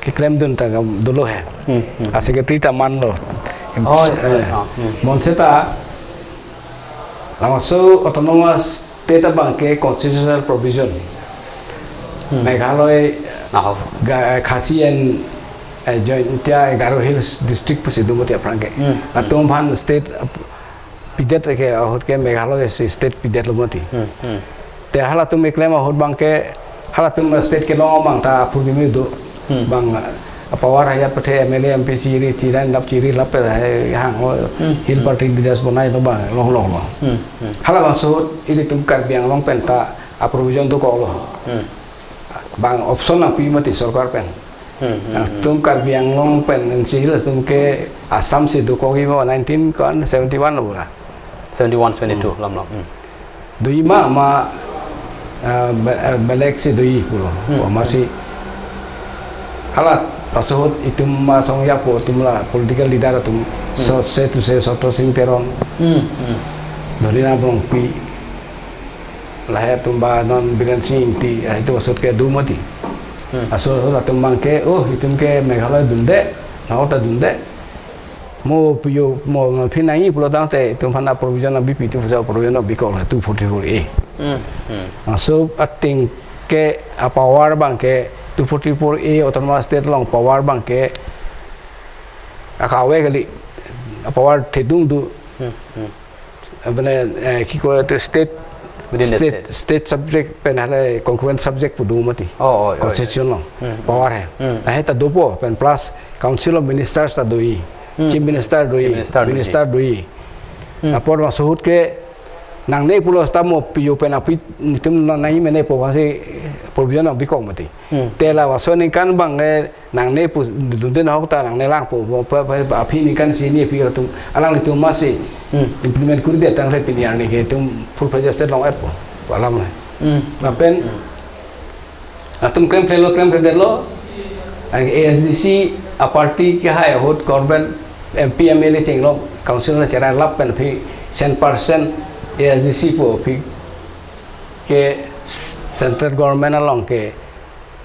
keklemdun ta dolo he. Hmm, hmm. A secretary ta manlo. Oh, Eh, oh, hmm. Bonseta labangso autonomous state abangke constitutional provision. Hmm. Meghalaya, Ahok. Ga-, Khasi and, eh, Jaintia Garo Hills district pusi do mati aphrang ke. Hmm, hmm. Latum aphan state ap-, pidet ke ahut ke Meghalaya si state pidetlo mati. Hmm, hmm. Te halatum keklem ahut abangke halatum state kelong abang ta apor kimi do. Hmm. Bang, ah, power hajat pathe M L A, M P chiri, chiran lap chiri lap pe hai hang, oh, Hmm, Hill hmm. Party leaders bonai lo bang, long long lo. Hmm, hmm. Halabangso ahut ilitum Karbi Anglong pen ta a provision dokoklo. Hmm. Bang option nangpi mati sorkar pen. Hmm, hmm, hmm. Latum Karbi Anglong pen N C Hills atum ke Assam si dokokji ma nineteen ko-an seventy-one lo bula. Seventy-one, seventy-two, Hmm. lam lam. Hmm. Doji ma ma, ah, be-, ah, belek si doji pulo. Hmm. Ko masi hala laso ahut itum ma song ya po atum la political leader atum. Hmm. So se tu se Sotro Sing Teron. Hmm, hmm. Doriram Rongpi, lahai atum ba non Biren Sing Ingti, ah, itum asot ke do mati. Hmm. Asot asot atum abang ke, oh, itum ke Meghalaya dunde, nahok ta dunde. Mo piyo, mo phinangji pulo tangte, itum aphan a-provision nangpipi, itum aphan a-provision nangpikok la two forty-four A. Hmm, hmm. Laso ating ke a-power abang ke, two forty-four A autonomous state along power abang ke, akave kali, a-power thedung do. Hmm, hmm. Apne, eh, ki ko te state, Within the state, state. State subject pen hala concurrent subject pu do mati. Oh, oh, oh, Constitution along. Hmm, hmm. Power hai. Hmm. Lahai ta dopo pen plus Council of Ministers ta doji. Hmm. Chief Minister doji. Chief Minister doji. Minister doji. Hmm. Apor laso ahut ke nangne pulo seta mo piyo pen aphi itum nangji mene pu aphansi provision nangpikok mati. Hmm. Te laso aningkan abang, eh, nangne pu dunde nahok ta nangne langpo, bo pa, pa, pa, aphi aningkan isi hini aphi atum, alanglitum masi, hmm, implement kuri det tangte pini arni ke itum full-fledged state long-etpo, pu alam le. Hmm. Lapen, hmm, atum klemklelo, klemkledetlo, A S D C a-party kehai ahut government, M P, M L A chenglok, council nangcherap lapen aphi cent percent A S D C pu aphi ke central government along ke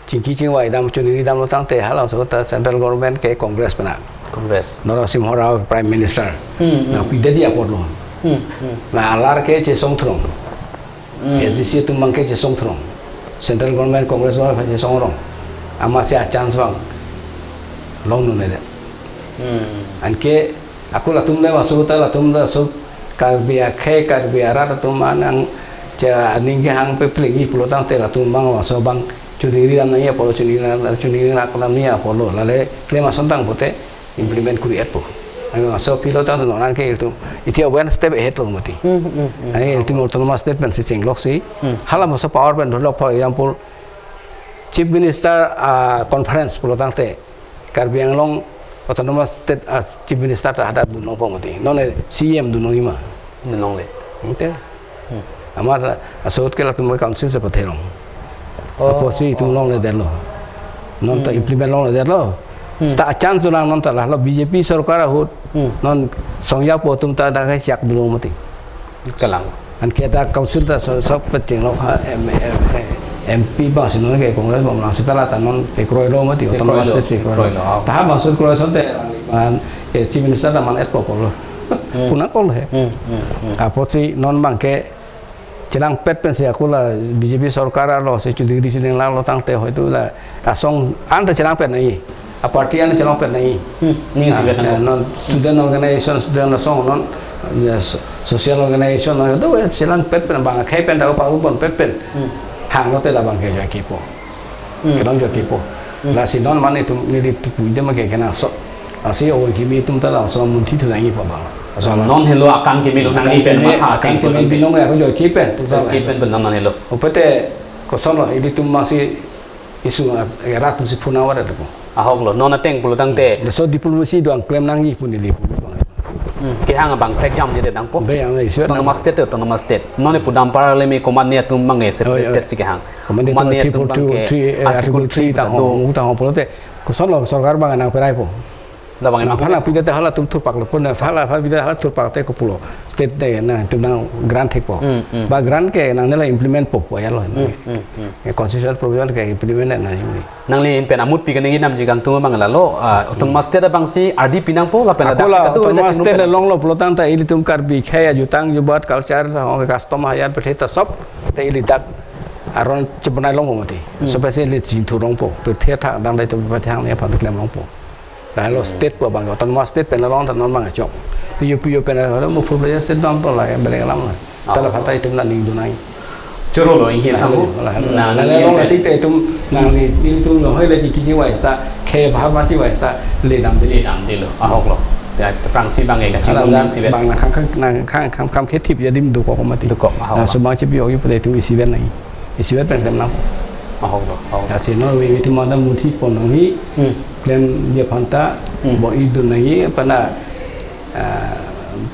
chingki chingvai dam, choningri damlo tangte halaso ta central government ke Congress pen a. Congress. Narasimha Rao Prime Minister. Hmm, hmm. Nangpidetji apotlo. Hmm, hmm. La alar ke chesong throng. Hmm. A S D C atum abang ke chesong throng. Central government Congress government chesong rong. Amatsi a-chance abang longdunde. Hmm. Anke ako latum le laso ta latum laso Karbi akhei, Karbi arat atum anang cha aning kehang peplengji pulo tangte latum abang laso abang choningri dam nangji apotlo, choningri dam, choningri dam nangji apotlo. Lale klem ason tang pote implement kuri-etpo. Anke laso pulo tangte non anke ilitum itia one step ahead lo mati. Hmm, hmm, hmm. Anke ilitum autonomous state pensi chengloksi. Hmm. Hala laso power pen dholok, for example, Chief Minister, ah, conference pulo tangte Karbi Anglong Autonomous State a-Chief Minister ta hadak dun longpo mati. Non C E M dun longji ma? Dun longle. Ante. Hmm. Amat laso ahut ke latum ke council si pathelong. Oh. Apotsi itum longledetlo. Non ta, hmm, implement longledetlo. Hmm. Seta a-chance dolang non ta lahelo B J P sorkar ahut. Hmm. Non songja po atum ta dak kejak dolo mati. Kalang. Anke ta council ta so, sok pechenglok ha, M, M, M P abang si non ke Congress abang lang seta la ta non kekroilo mati, autonomous state si kekroilo. Kekroilo, oh. Ta ha abang si kroi asonte lang, man, eh, Chief Minister ta man-etpo pulo. Hmm. Pu nangkok he. Hmm, hmm, hmm. Apotsi non abang ke chelangpet pensi ako la B J P sorkar arlo si choningri choningri langlo tangte hoito la asong an ta chelangpet nangji. A-party an chelangpet nangji. Hmm, ning isivet, ah, nang, eh, non student organization, student asong non, ya, so-, social organization non, do, eh, chelangpet pen abang akhei pen ta pa-un ponpet pen. Hmm. Hanglote labang ke jaki po. Hmm. Kedam jaki po. Hmm. Lasi non mane itum neli tupu jema ke kenangsot. Lasi o kimi atum ta laso munthi thu nangji pu abang. Laso non helo akam kimi lo nangji pen, akam kimi, matha akam kimi ateng pulote. Binong ya ko jaki pen. Jaki pen pen non helo. Opete kosonlo, ilitum masi isu, ah, rat atum si phuna warat ko. Ahoklo, non ateng pulo tangte. Laso diplomacy do-an klem nangji pu neli pu abang. Hmm, kehang abang pekjam jete dangpo. Be, ang isivet nang. Autonomous state, autonomous state. Non pu dam paralemi komatne atum abang separate, oh, iya, state si kehang. Komatne atum, komatne atum abang ke three, eh, Article three ta hong, ta hong pulote. Kosonlo sorkar abang nangperaipo. Labang nangphan nangpidetlo halatum thurpaklo, pun hala, hala pidetlo hala thurpak te kopulo. State de nangtum nang grant thekpo. Hmm, hmm. Ba grant ke nangne la implement po pu ajatlo. Hmm, hmm, hmm. Eh, constitutional provision ke implement nangji. Nangli pen amut pi kaningje namji kangtung abang lalo, ah, autonomous state abang si ardi pi nangpo lapen ladak si katu autonomous state longlo pulo tangte ilitum Karbi akhei ajutang jubat culture ta hong custom hayat pethe ta sop te ili dak aron chibonai longpo mati. Hmm. Sop si ili chingthur longpo. Pethe ta dang dai to pethe hang ne aphan klem longpo. Lahelo, hmm, state pu abang, autonomous state pen along ta non abang chok. Piyo piyo pen along mo full fledged state dam to la, belek alam la. Ah. Ta la phatai itum la ningdun nangji. Choro lo, inghe samu. Lahelo, lahelo. Na, na, na, na, na, na, tik te itum nangli, nelitum lo hoi le chiki chiwai seta, khei bhar ma chiwai seta, le damde. Le damdelo. Ahoklo. Ya, prangsi abang e kachingrum, alam nang isivet. Abang nangkhang khang, nangkhang khang kham khethip adim dokok mati. Dokok, ahok. Laso abang chipi ogi pada itum isivet nangji. Isivet pen klem nang. Ahok do, ahok. Lasi non we, we itum mane munthi pon nangji. Hmm. Klemji aphan ta, hmm, bor-idun nangji aphan ta, ah,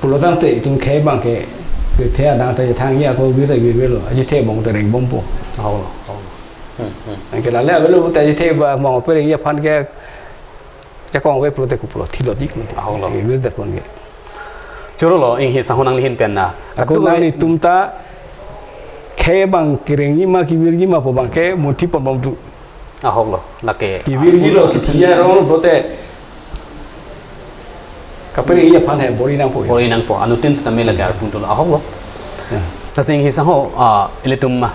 pulo tangte itum khei abang ke, kethe adang ta thangji ako vir vir lo. Achethe bong ta rengbompo. Ahok do, ahok do. Hmm, hmm. Anke lale avelo ta achethe ba mong pe rengji aphan ke jakong ave pulote kopulo, thilo dik mati. Ahok lo. Ye, mir dak pon ke. Choro lo, inghi sangho nanglihin pen na. Ako kaduk nangli tum ta khei abang kerengji ma kevirji ma pu abang ke munthi ponbom tu. Ahok lo, lake. Kevirji lo, kethia rong lo pulote. Kaperengji aphan he bor-i nangpo. Bor-i nangpo, anuttin sitame lake arpung tu lo, ahok lo. Ya. Lasi inghi sangho, ah, ilitum, ah,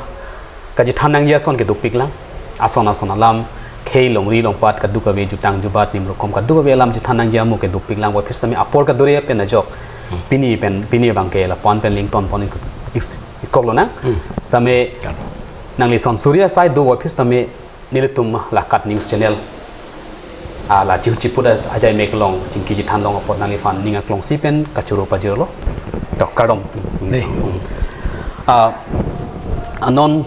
kachethan nangji ason kedopik lang. Ason ason alam, khei longri longpat kadokave, jutang jubat nimrokom kadokave alam chethan nangji amo kedopik lang. Puvoiphit sitame apor kadure pen ajok. Hmm. Pini pen, pini abang ke lapu-an pen link ton pon ik-, ik-, ikok lonang. Hmm. Sitame, ya, nangli son suri asai do puvoiphit sitame nelitum la KAT News Channel, ah, la chihu chiput as ajai mek along chingki chethan long apot nangliphan ning aklongsi pen kachoro pajirlo. To, kardom. Dei. Hmm. Ah, anon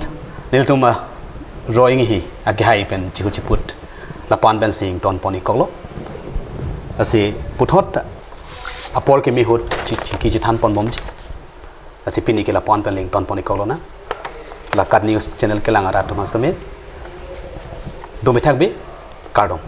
nelitum, ah, roi inghi akehai pen chihu chiput lapu-an pensi ing ton pon ikok lo. Lasi puthot apor keme ahut chi-, chingki chethan ponbomji. Lasi pini ke lapu-an pen link ton pon ikok lonang. La KAT News Channel kelang arat atum sitame. Dome thakbe, kardom.